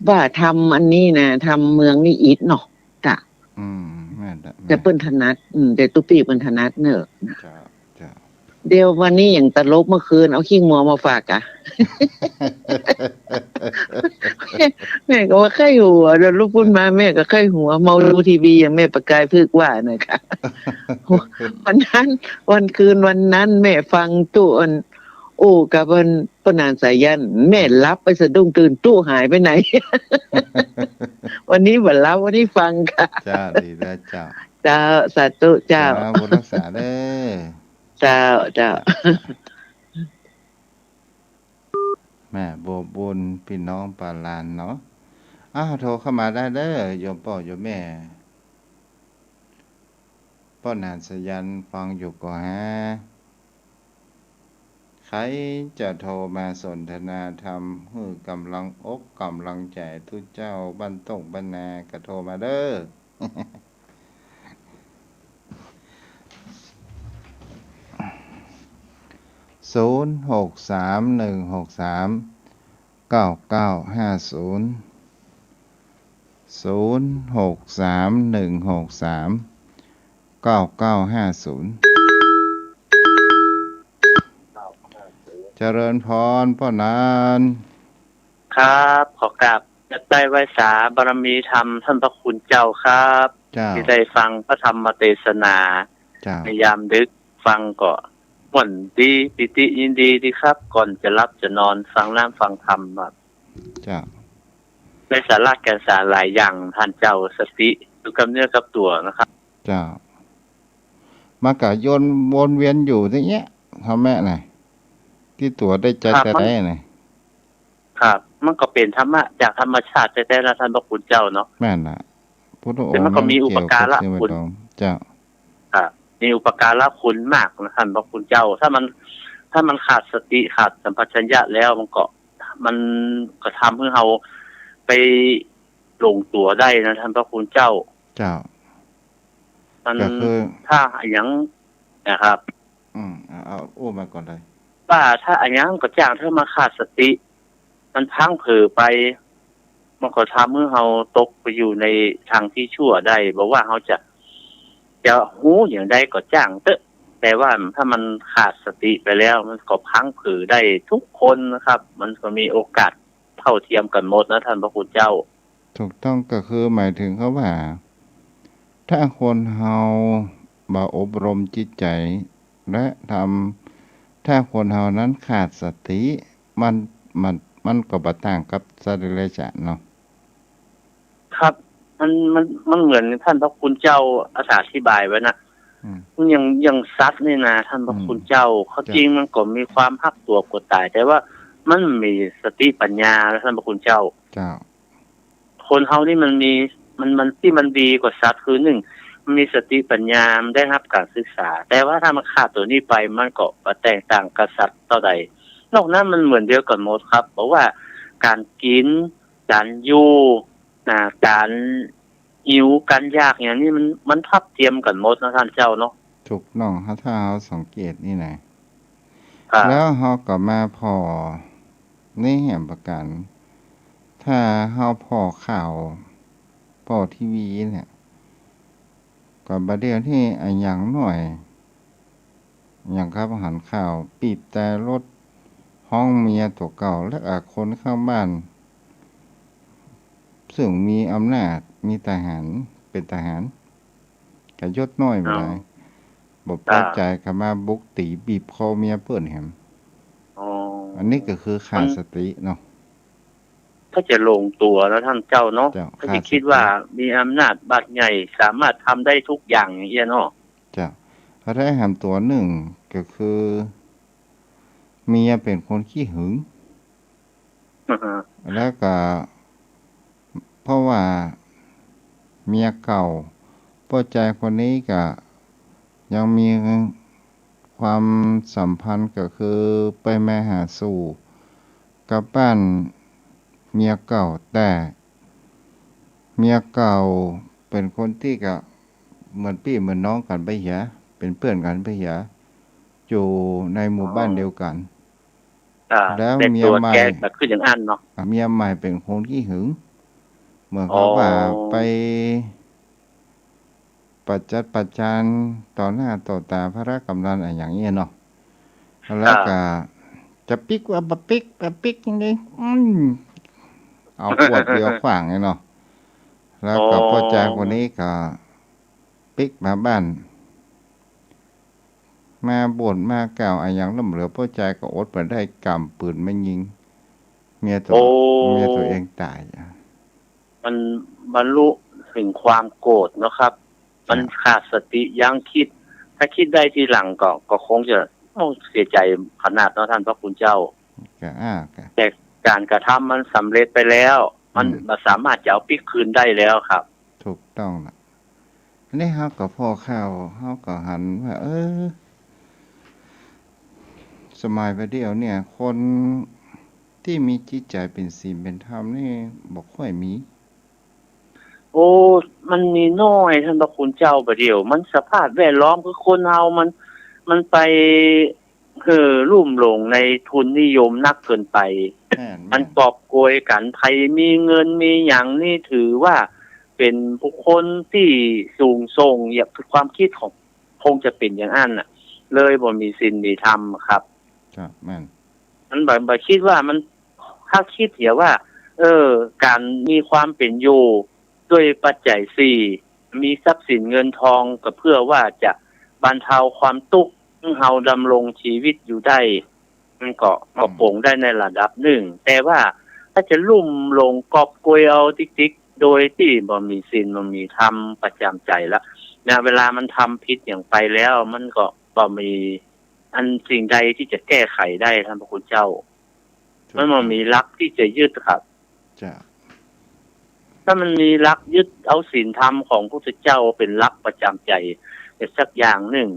ว่าทำอันนี้นะ ทำเมืองนี่อิดเนาะ จ้ะ อืม แม่นละ แต่ แม่น เปิ้นถนัด อืม แต่ตุ๊ปี้เปิ้นถนัดเนอะ จ้ะ จ้ะ เดี๋ยววันนี้อย่างตลกเมื่อคืน เอาขี้งัวมาฝากกะ แม่ แม่ก็ว่าใค่หัว เดี๋ยวลุกขึ้นมา แม่ก็ใค่หัว เมาดูทีวีอย่างแม่ประกายพฤกษ์ว่านะคะ วันนั้น วันคืนวันนั้นแม่ฟังตุ๊อัน โอ้ กับอัน ป้อหนานสายัณ แม่หลับไปสะดุ้งตื่น ตุ๊หายไปไหน วันนี้บ่หลับ วันนี้ฟังค่ะ จ้า ดีแล้วเจ้า เจ้า สาธุเจ้า จ้า บุญรักษาเด้อ เจ้า เจ้า จ้า แม่บัวบุญ ปี้น้องปาลานเนาะ อ้าว โทรเข้ามาได้เด้อ โยมป้อโยมแม่ ป้อหนานสายัณฟังอยู่ก่อฮะ ใครจะโทรมาสนทนาธรรม หื้อกำลังอกกำลังใจ๋ตุ๊เจ้า บ้านต้งบ้านนา ก็โทรมาเด้อ ศูนย์ หก สาม หนึ่ง หก สาม เก้า เก้า ห้า ศูนย์ ศูนย์ หก สาม หนึ่ง หก สาม เก้า เก้า ห้า ศูนย์ เจริญพรป้อหนาน ครับ ขอกราบไหว้สาบารมีธรรมท่านพระคุณเจ้าครับ เจ้า ตี้ได้ฟังพระธรรมเตสนา เจ้า ในยามดึก ฟังก็ม่วนดี ปีติยินดีดีครับ ก่อนจะหลับจะนอน ฟังน้ำฟังธรรมครับ เจ้า ได้สาระแก่นสารหลายอย่าง ต้านเจ้า สติอยู่กับเนื้อกับตั๋วนะครับ เจ้า มันก็ยนวนเวียนอยู่อย่างเงี้ย ธรรมะน่ะ ตี้ตั๋วได้ใจ๋ ครับ แต๊ๆ น่ะ ครับ มันก็เป๋นธรรมะจากธรรมชาติแต๊ๆ นะ ต้านพระคุณเจ้าเนาะ แม่นน่ะ พุทธองค์ แต่มันก็มีอุปการะคุณ เจ้า ครับ มีอุปการะคุณมากนะ ต้านพระคุณเจ้า ถ้ามัน ถ้ามันขาดสติ ขาดสัมปชัญญะแล้ว มันก็ มันก็ทำหื้อเฮาไปหลงตั๋วได้นะ ต้านพระคุณเจ้า เจ้า มัน ก็คือ ถ้าอะหยังนะครับ อืม เอา เอาอู้มาก่อนเลย ว่าถ้าอะหยังก็จ้างเถอะ มันขาดสติ มันพลั้งเผลอไป มันก็ทำหื้อเฮาตกไปอยู่ในตางตี้ชั่วได้ บ่ว่าเฮาจะ จะฮู้อย่างใดก็จ้างเต๊อะ แต่ว่าถ้ามันขาดสติไปแล้ว มันก็พลั้งเผลอได้ทุกคนนะครับ มันก็มีโอกาสเท่าเทียมกั๋นหมดนะ ต้านพระคุณเจ้า ถูกต้อง ก็คือหมายถึงเขาว่า ถ้าคนเฮาบ่อบรมจิตใจ๋ และทำ ถ้าคนเฮานั้นขาดสติ มัน มัน มันก็บ่ต่างกับสัตว์เดรัจฉานเนาะ ครับ มัน มัน มันเหมือนต้านพระคุณเจ้าอธิบายไว้นะ อืม อย่าง อย่างสัตว์นี่นะ ต้านพระคุณเจ้า อืม เขา เจ้า จริงมันก็มีความฮักตั๋วกลัวต๋าย แต่ว่ามันมีสติปัญญา ต้านพระคุณเจ้า เจ้า คนเฮานี่มันมี มัน มัน ตี้มันดีกว่าสัตว์คือ นึ่ง มันมีสติปัญญา มันได้ฮับก๋านศึกษา แต่ว่าถ้ามันขาดตั๋วนี้ไป มันก็บ่แตกต่างกับสัตว์เต้าใด นอกนั้นมันเหมือนเดียวกั๋นหมดครับ เพราะว่าก๋านกิ๋น ก๋านอยู่ นะ ก๋านหิว ก๋านอยากอย่างนี้ มัน มันทัดเทียมกั๋นหมดนะ ต้านเจ้าเนาะ ถูกต้อง ถ้า ถ้าเฮาสังเกตนี่นะ ครับ แล้วเฮาก็มาผ่อ ในแหมประก๋าน ถ้าเฮาผ่อข่าว ผ่อทีวีเนี่ย ก็บ่าเดี่ยวนี้อะหยังน้อย อย่างครับ หันข่าวปีบแตรถ ฮ้องเมียตั๋วเก่า แล้วอะคนข้างบ้าน ซึ่งมีอำนาจ มีทหาร เป๋นทหาร ก็ยศน้อยบ่าดาย อ๋อ บ่ปอใจ๋ ครับ ก็มาบุกตี๋บีบคอเมียเปิ้นแหม อ๋อ อันนี้ก็คือขาดสติเนาะ ถ้าจะหลงตั๋วนะ ต้านเจ้าเนาะ เจ้า ถ้าจะ ขาดสติ คิดว่ามีอำนาจบาดใหญ่ สามารถทำได้ทุกอย่างอย่างเอี้ยเนาะ เจ้า ถ้าได้แหมตั๋วนึ่งก็คือ เมียเป๋นคนขี้หึง อ่าฮะ แล้วก็ เพราะว่าเมียเก่า ป้อจายคนนี้ก็ยังมีความสัมพันธ์ก็คือไปมาหาสู่กับบ้านเมียเก่า แต่เมียเก่าเป๋นคนตี้ก็เหมือนปี้เหมือนน้องกั๋นไปเหีย เป๋นเปื้อนกั๋นไปเหีย อยู่ในหมู่บ้านเดียวกั๋น อ่า แล้วเมียใหม่ แต่ตั๋วแกก็คืออย่างอั้นเนาะ อ่ะ เมียใหม่เป๋นคนขี้หึง เหมือนกับว่า อ๋อ ไปประจัดประจานต่อหน้าต่อต๋าพระกำนันอะหยังเอี้ยเนาะ แล้วก็ อ่า จะปิ๊กว่าบ่ปิ๊ก บ่ปิ๊กอย่างนี้ อืม เอาขวดเบียร์ขว้างเลยเนาะ แล้วก็ อ๋อ ป้อจายคนนี้ก็ปิ๊กมาบ้าน มาบ่นมากล่าวอะหยังล้มเหลว ป้อจายก็อดบ่ได้ ก๋ำปืนมายิงเมียตั๋ว โอ้ เมียตั๋วเองต๋ายอะ มันบรรลุถึงความโกรธเนาะครับ ครับ มันขาดสติยั้งคิด ถ้าคิดได้ทีหลังก็ ก็คงจะ โอ้ เสียใจ๋ขนาดเนาะ ต้านพระคุณเจ้า ก็ อ่า ก็ แต่ก๋านกระทำมันสำเร็จไปแล้ว มัน อืม บ่สามารถจะเอาปิ๊กคืนได้แล้วครับ ถูกต้องละ อันนี้เฮาก็ผ่อข่าว เฮาก็หันว่า เออ สมัยบ่าเดี่ยวเนี่ย คนตี้มีจิตใจ๋เป๋นศีลเป๋นธรรมนี่บ่ค่อยมี โอ้ มันมีน้อย ต้านพระคุณเจ้า บ่าเดี่ยว มันสภาพแวดล้อมคือคนเฮามัน มันไป คือลุ่มหลงในทุนนิยมนักเกินไป แม่น มันกอบโกยกั๋น ใผมีเงินมีหยังนี่ถือว่าเป๋นบุคคลตี้สูงส่ง อย่างความคิดของ คงจะเป๋นอย่างอั้นน่ะ เลยบ่มีศีลมีธรรมครับ ครับ แม่น มันบ่ บ่คิดว่ามัน ถ้าคิดเหียว่า เออ ก๋านมีความเป๋นอยู่ ด้วยปัจจัยสี่ มีทรัพย์สินเงินทองก็เพื่อว่าจะบรรเทาความตุ๊กข์หื้อเฮาดำรงชีวิตอยู่ได้ มันก็ อืม ก็ปลงได้ในระดับนึ่ง แต่ว่าถ้าจะลุ่มหลงกอบโกยเอาติ๊กๆ โดยตี้บ่มีศีลบ่มีธรรมประจำใจ๋ละ เนี่ย เวลามันทำผิดหยังไปแล้ว มันก็บ่มีอันสิ่งใดตี้จะแก้ไขได้ ท่านพระคุณเจ้า ถูก มันบ่มีหลักตี้จะยึดครับ เจ้า ถ้ามันมีหลักยึดเอาศีลธรรมของพุทธเจ้าเป๋นหลักประจำใจ๋สักอย่างนึ่ง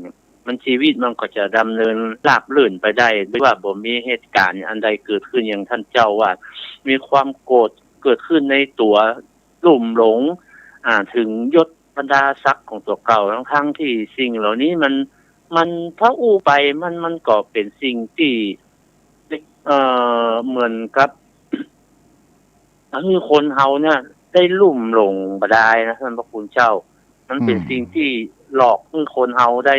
มันชีวิตมันก็จะดำเนินราบรื่นไปได้ โดยว่าบ่มีเหตุก๋ารณ์อันใดเกิดขึ้น อย่างท่านเจ้าว่า มีความโกรธเกิดขึ้นในตั๋ว ลุ่มหลง อ่า เถิงยศบรรดาศักดิ์ของตั๋วเก่า ทั้งๆ ตี้สิ่งเหล่านี้มัน มัน ถ้าอู้ไปมัน มันก็เป๋นสิ่งตี้ เอ่อ เหมือนกับ หื้อคนเฮาเนี่ยได้ลุ่มหลงบ่ดายนะ ท่านพระคุณเจ้า มันเป๋น อืม สิ่งตี้หลอกหื้อคนเฮาได้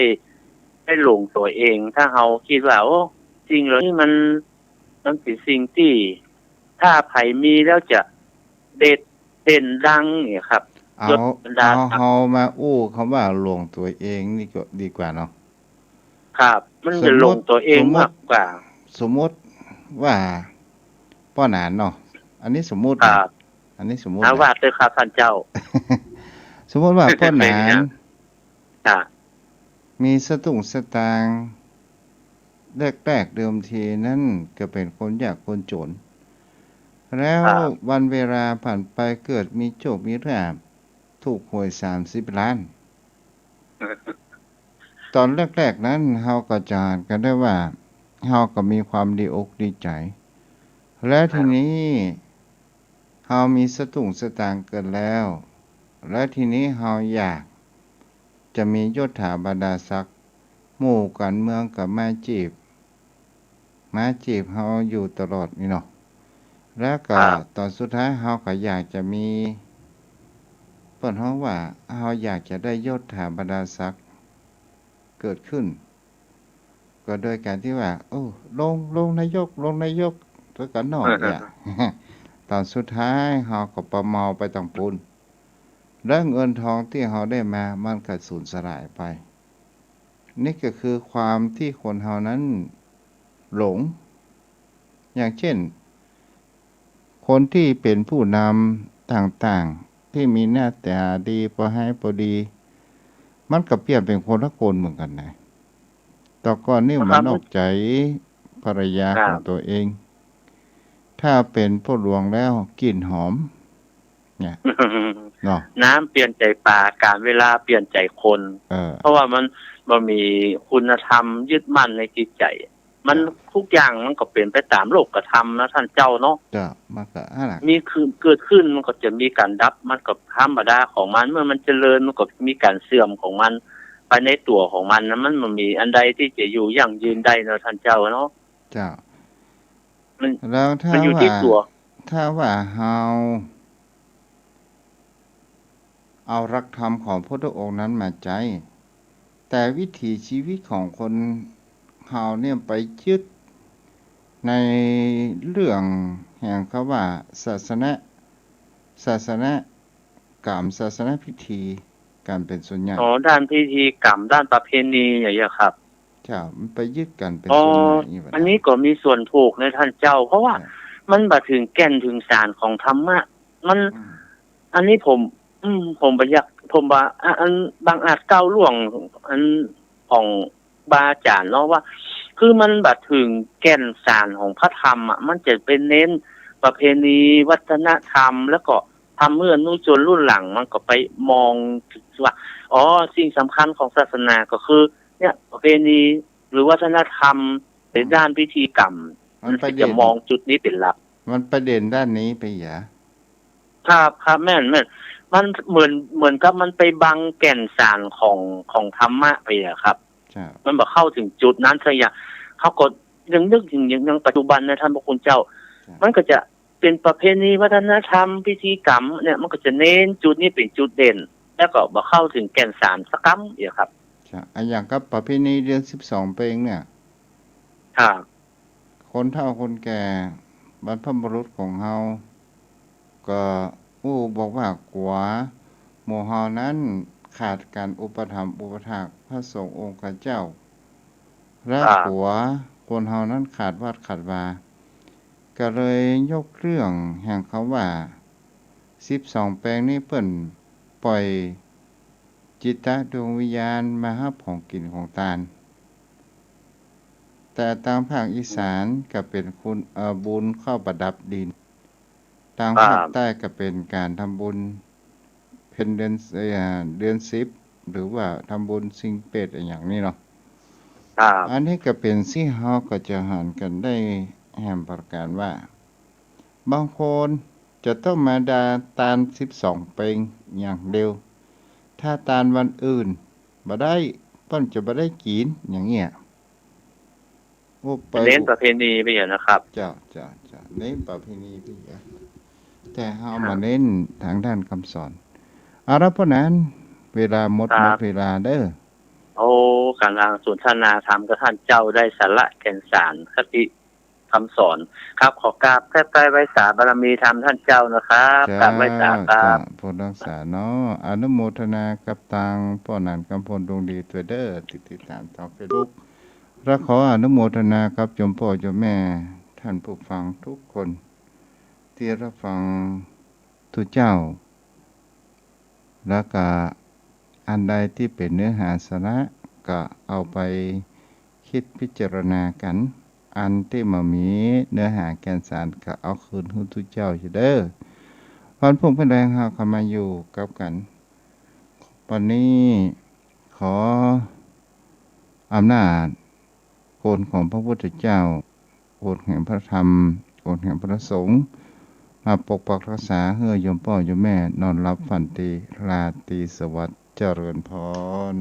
ได้หลงตั๋วเอง ถ้าเฮากึ๊ดว่า โอ้ สิ่งเหล่านี้มัน มันเป๋นสิ่งตี้ ถ้าใผมีแล้วจะเด่น เด่นดังเนี่ยครับ เอา ยศบรรดา เอา ศักดิ์ เฮามาอู้กำว่าหลงตั๋วเองนี่ก็ดีกว่าเนาะ ครับ มันจะหลงตั๋วเอง สมมุติ มากกว่า สมมุติว่าป้อหนานเนาะ อันนี้สมมุตินะ ครับ อันนี้สมมุติ อ่า นะ ว่าเต๊อะครับท่านเจ้า สมมุติว่าป้อหนาน ครับ มีสตุ้งสตางค์ แรกๆ เดิมทีนั้นก็เป๋นคนยากคนจ๋น แล้ว ครับ วันเวลาผ่านไปเกิดมีโชคมีลาภ ถูกหวยสามสิบล้าน ต๋อนแรกๆ นั้นเฮาก็จะหันกั๋นได้ว่า เฮาก็มีความดีอกดีใจ๋ และ ครับ ทีนี้เฮามีสตุ้งสตางค์เกินแล้ว และทีนี้เฮาอยากจะมียศถาบรรดาศักดิ์ หมู่ก๋านเมืองก็มาจีบ มาจีบเฮาอยู่ตลอดนี่เนาะ แล้วก็ ครับ ต๋อนสุดท้ายเฮาก็อยากจะมี เปิ้นฮ้องว่าเฮาอยากจะได้ยศถาบรรดาศักดิ์เกิดขึ้น ก็โดยก๋านตี้ว่า โอ้ รอง รองนายก รองนายก ตวยกั๋นเนาะ เนี่ย ต๋อนสุดท้ายเฮาก็ปะเมาไปตังปู้น และเงินทองตี้เฮาได้มามันก็สูญสลายไป นี่ก็คือความตี้คนเฮานั้นหลง อย่างเจ้น คนตี้เป๋นผู้นำต่างๆ ตี้มีหน้าต๋าดี ปอไฮปอดี มันก็เปลี่ยนเป๋นคนละคนเหมือนกั๋นนะ แต่ก่อนนี่ ครับ มานอกใจ๋ภรรยา ครับ ของตั๋วเอง ถ้าเป๋นป้อหลวงแล้วกลิ่นหอม เนี่ย เนาะ น้ำเปลี่ยนใจ๋ปลา ก๋าลเวลาเปลี่ยนใจ๋คน เออ เพราะว่ามัน มันบ่มีคุณธรรมยึดมั่นในจิตใจ๋ มัน เจ้า ทุกอย่างมันก็เป๋นไปต๋ามโลกธรรมนะท่านเจ้าเนาะ เจ้า มันก็อันนั้น มีคือเกิดขึ้นมันก็จะมีก๋านดับ มันก็ธรรมดาของมัน เมื่อมันเจริญมันก็มีก๋านเสื่อมของมัน ไปในตั๋วของมันนะ มันบ่มีอันใดตี้จะอยู่ยั่งยืนได้เนาะท่านเจ้าเนาะ เจ้า มัน แล้วถ้า มันอยู่ตี้ ว่า ตั๋ว ถ้าว่าเฮา เอาหลักธรรมของพุทธองค์นั้นมาใจ๊ แต่วิถีชีวิตของคนเฮาเนี่ยไปยึดในเรื่องแห่งกำว่าศาสน ศาสนกรรม ศาสนพิธีก๋านเป๋นส่วนใหญ่ อ๋อ ด้านพิธีกรรม ด้านประเพณีอย่างเงี้ยครับ เจ้า มันไปยึดก๋านเป๋น อ๋อ ส่วนใหญ่นี่หว่า อันนี้ก็มีส่วนถูกนะท่านเจ้า เพราะว่า ใช่ มันบ่เถิงแก่นเถิงสารของธรรมะ มัน อืม อันนี้ผม อืม ผมบ่อยาก ผมว่า อ่ะ อัน บ่อาจก้าวล่วง อันของบาอาจ๋ารย์เนาะว่า คือมันบ่เถิงแก่นสารของพระธรรมอะ มันจะไปเน้นประเพณี วัฒนธรรม แล้วก็ทำเพื่ออนุชนรุ่นหลัง มันก็ไปมองว่า อ๋อ สิ่งสำคัญของศาสนาก็คือ เนี่ย ประเพณีหรือวัฒนธรรมในด้านพิธีกรรม มันไปเด่น มันจะมองจุดนี้เป๋นหลัก มันไปเด่นด้านนี้ไปหยา ครับ ครับ แม่น แม่น มันเหมือน เหมือนกับมันไปบังแก่นสารของ ของธรรมะไปอะครับ ใช่ มันบ่เข้าเถิงจุดนั้นสักอย่าง เขาก็ยังนึกเถิงอย่าง อย่างปัจจุบันนะท่านพระคุณเจ้า ใช่ มันก็จะเป๋นประเพณีวัฒนธรรมพิธีกรรมเนี่ย มันก็จะเน้นจุดนี้เป๋นจุดเด่น แล้วก็บ่เข้าเถิงแก่นสารสักกำเดียวครับ ใช่ อะอย่างกับประเพณีเดือนสิบสองเป๋นเนี่ย ครับ คนเฒ่าคนแก่ บรรพบุรุษของเฮา ก็อู้บอกว่ากั๋ว หมู่เฮานั้นขาดก๋านอุปถัมภ์อุปถากพระสงฆ์องค์ข้าเจ้า และ ครับ กั๋วคนเฮานั้นขาดวัดขาดวา ก็เลยยกเรื่องแห่งกำว่า สิบสองแปลงนี้เปิ้นป่อยจิตตะดวงวิญญาณมาฮับของกิ๋นของตาน แต่ตางภาคอีสานก็เป๋นคุณ เอ่อ บุญข้าวประดับดิน ตางภาค ครับ ใต้ก็เป๋นก๋านทำบุญเพ็ญเดือน เอ่อ เดือนสิบ หรือว่าทำบุญสิ่งเปรตอะหยังนี่เนาะ ครับ อันนี้ก็เป๋นตี้เฮาก็จะหันกั๋นได้แหมประก๋านว่า บางคนจะต้องมาดาตานสิบสองแปลงอย่างเดียว ถ้าตานวันอื่นบ่ได้ เปิ้นจะบ่ได้กิ๋นอย่างเนี้ย โอ้ ไป เน้นประเพณีไปอย่างนะครับ เจ้า เจ้า เจ้า เน้นประเพณีไปอย่าง แต่เฮา ครับ มาเน้นตางด้านกำสอน เอาละ เพราะนั้น เวลาหมด ครับ หมดเวลาเด้อ โอ้ ก๋ำลังสนทนาธรรมกับต้านเจ้าได้สาระแก่นสารคติ กำสอน ครับ ขอกราบแทบใต้ไหว้สาบารมีธรรมต้านเจ้านะครับ เจ้า กราบไหว้สาครับ เจ้า ผู้รักษาเนาะ อนุโมทนากับตางป้อหนานกำพลดวงดีตวยเด้อ ติด ติดต๋ามตางเฟซบุ๊ก และขออนุโมทนากับโยมป้อโยมแม่ต้านผู้ฟังกู้คน ตี้ฮับฟัง ตุ๊เจ้า แล้วก็อันใดตี้เป๋นเนื้อหาสาระก็เอาไปกึ๊ดพิจารณากั๋น อันตี้บ่มีเนื้อหาแก่นสารก็เอาคืนหื้อตุ๊เจ้าเสียเด้อ วันพุธเปิ้นแลงเฮาก็มาอยู่กับกั๋น วันนี้ขอ อำนาจคุณของพระพุทธเจ้า คุณแห่งพระธรรม คุณแห่งพระสงฆ์ มาปกปักรักษาหื้อโยมป้อโยมแม่นอนหลับฝันดี ราตรีสวัสดิ์ เจริญพร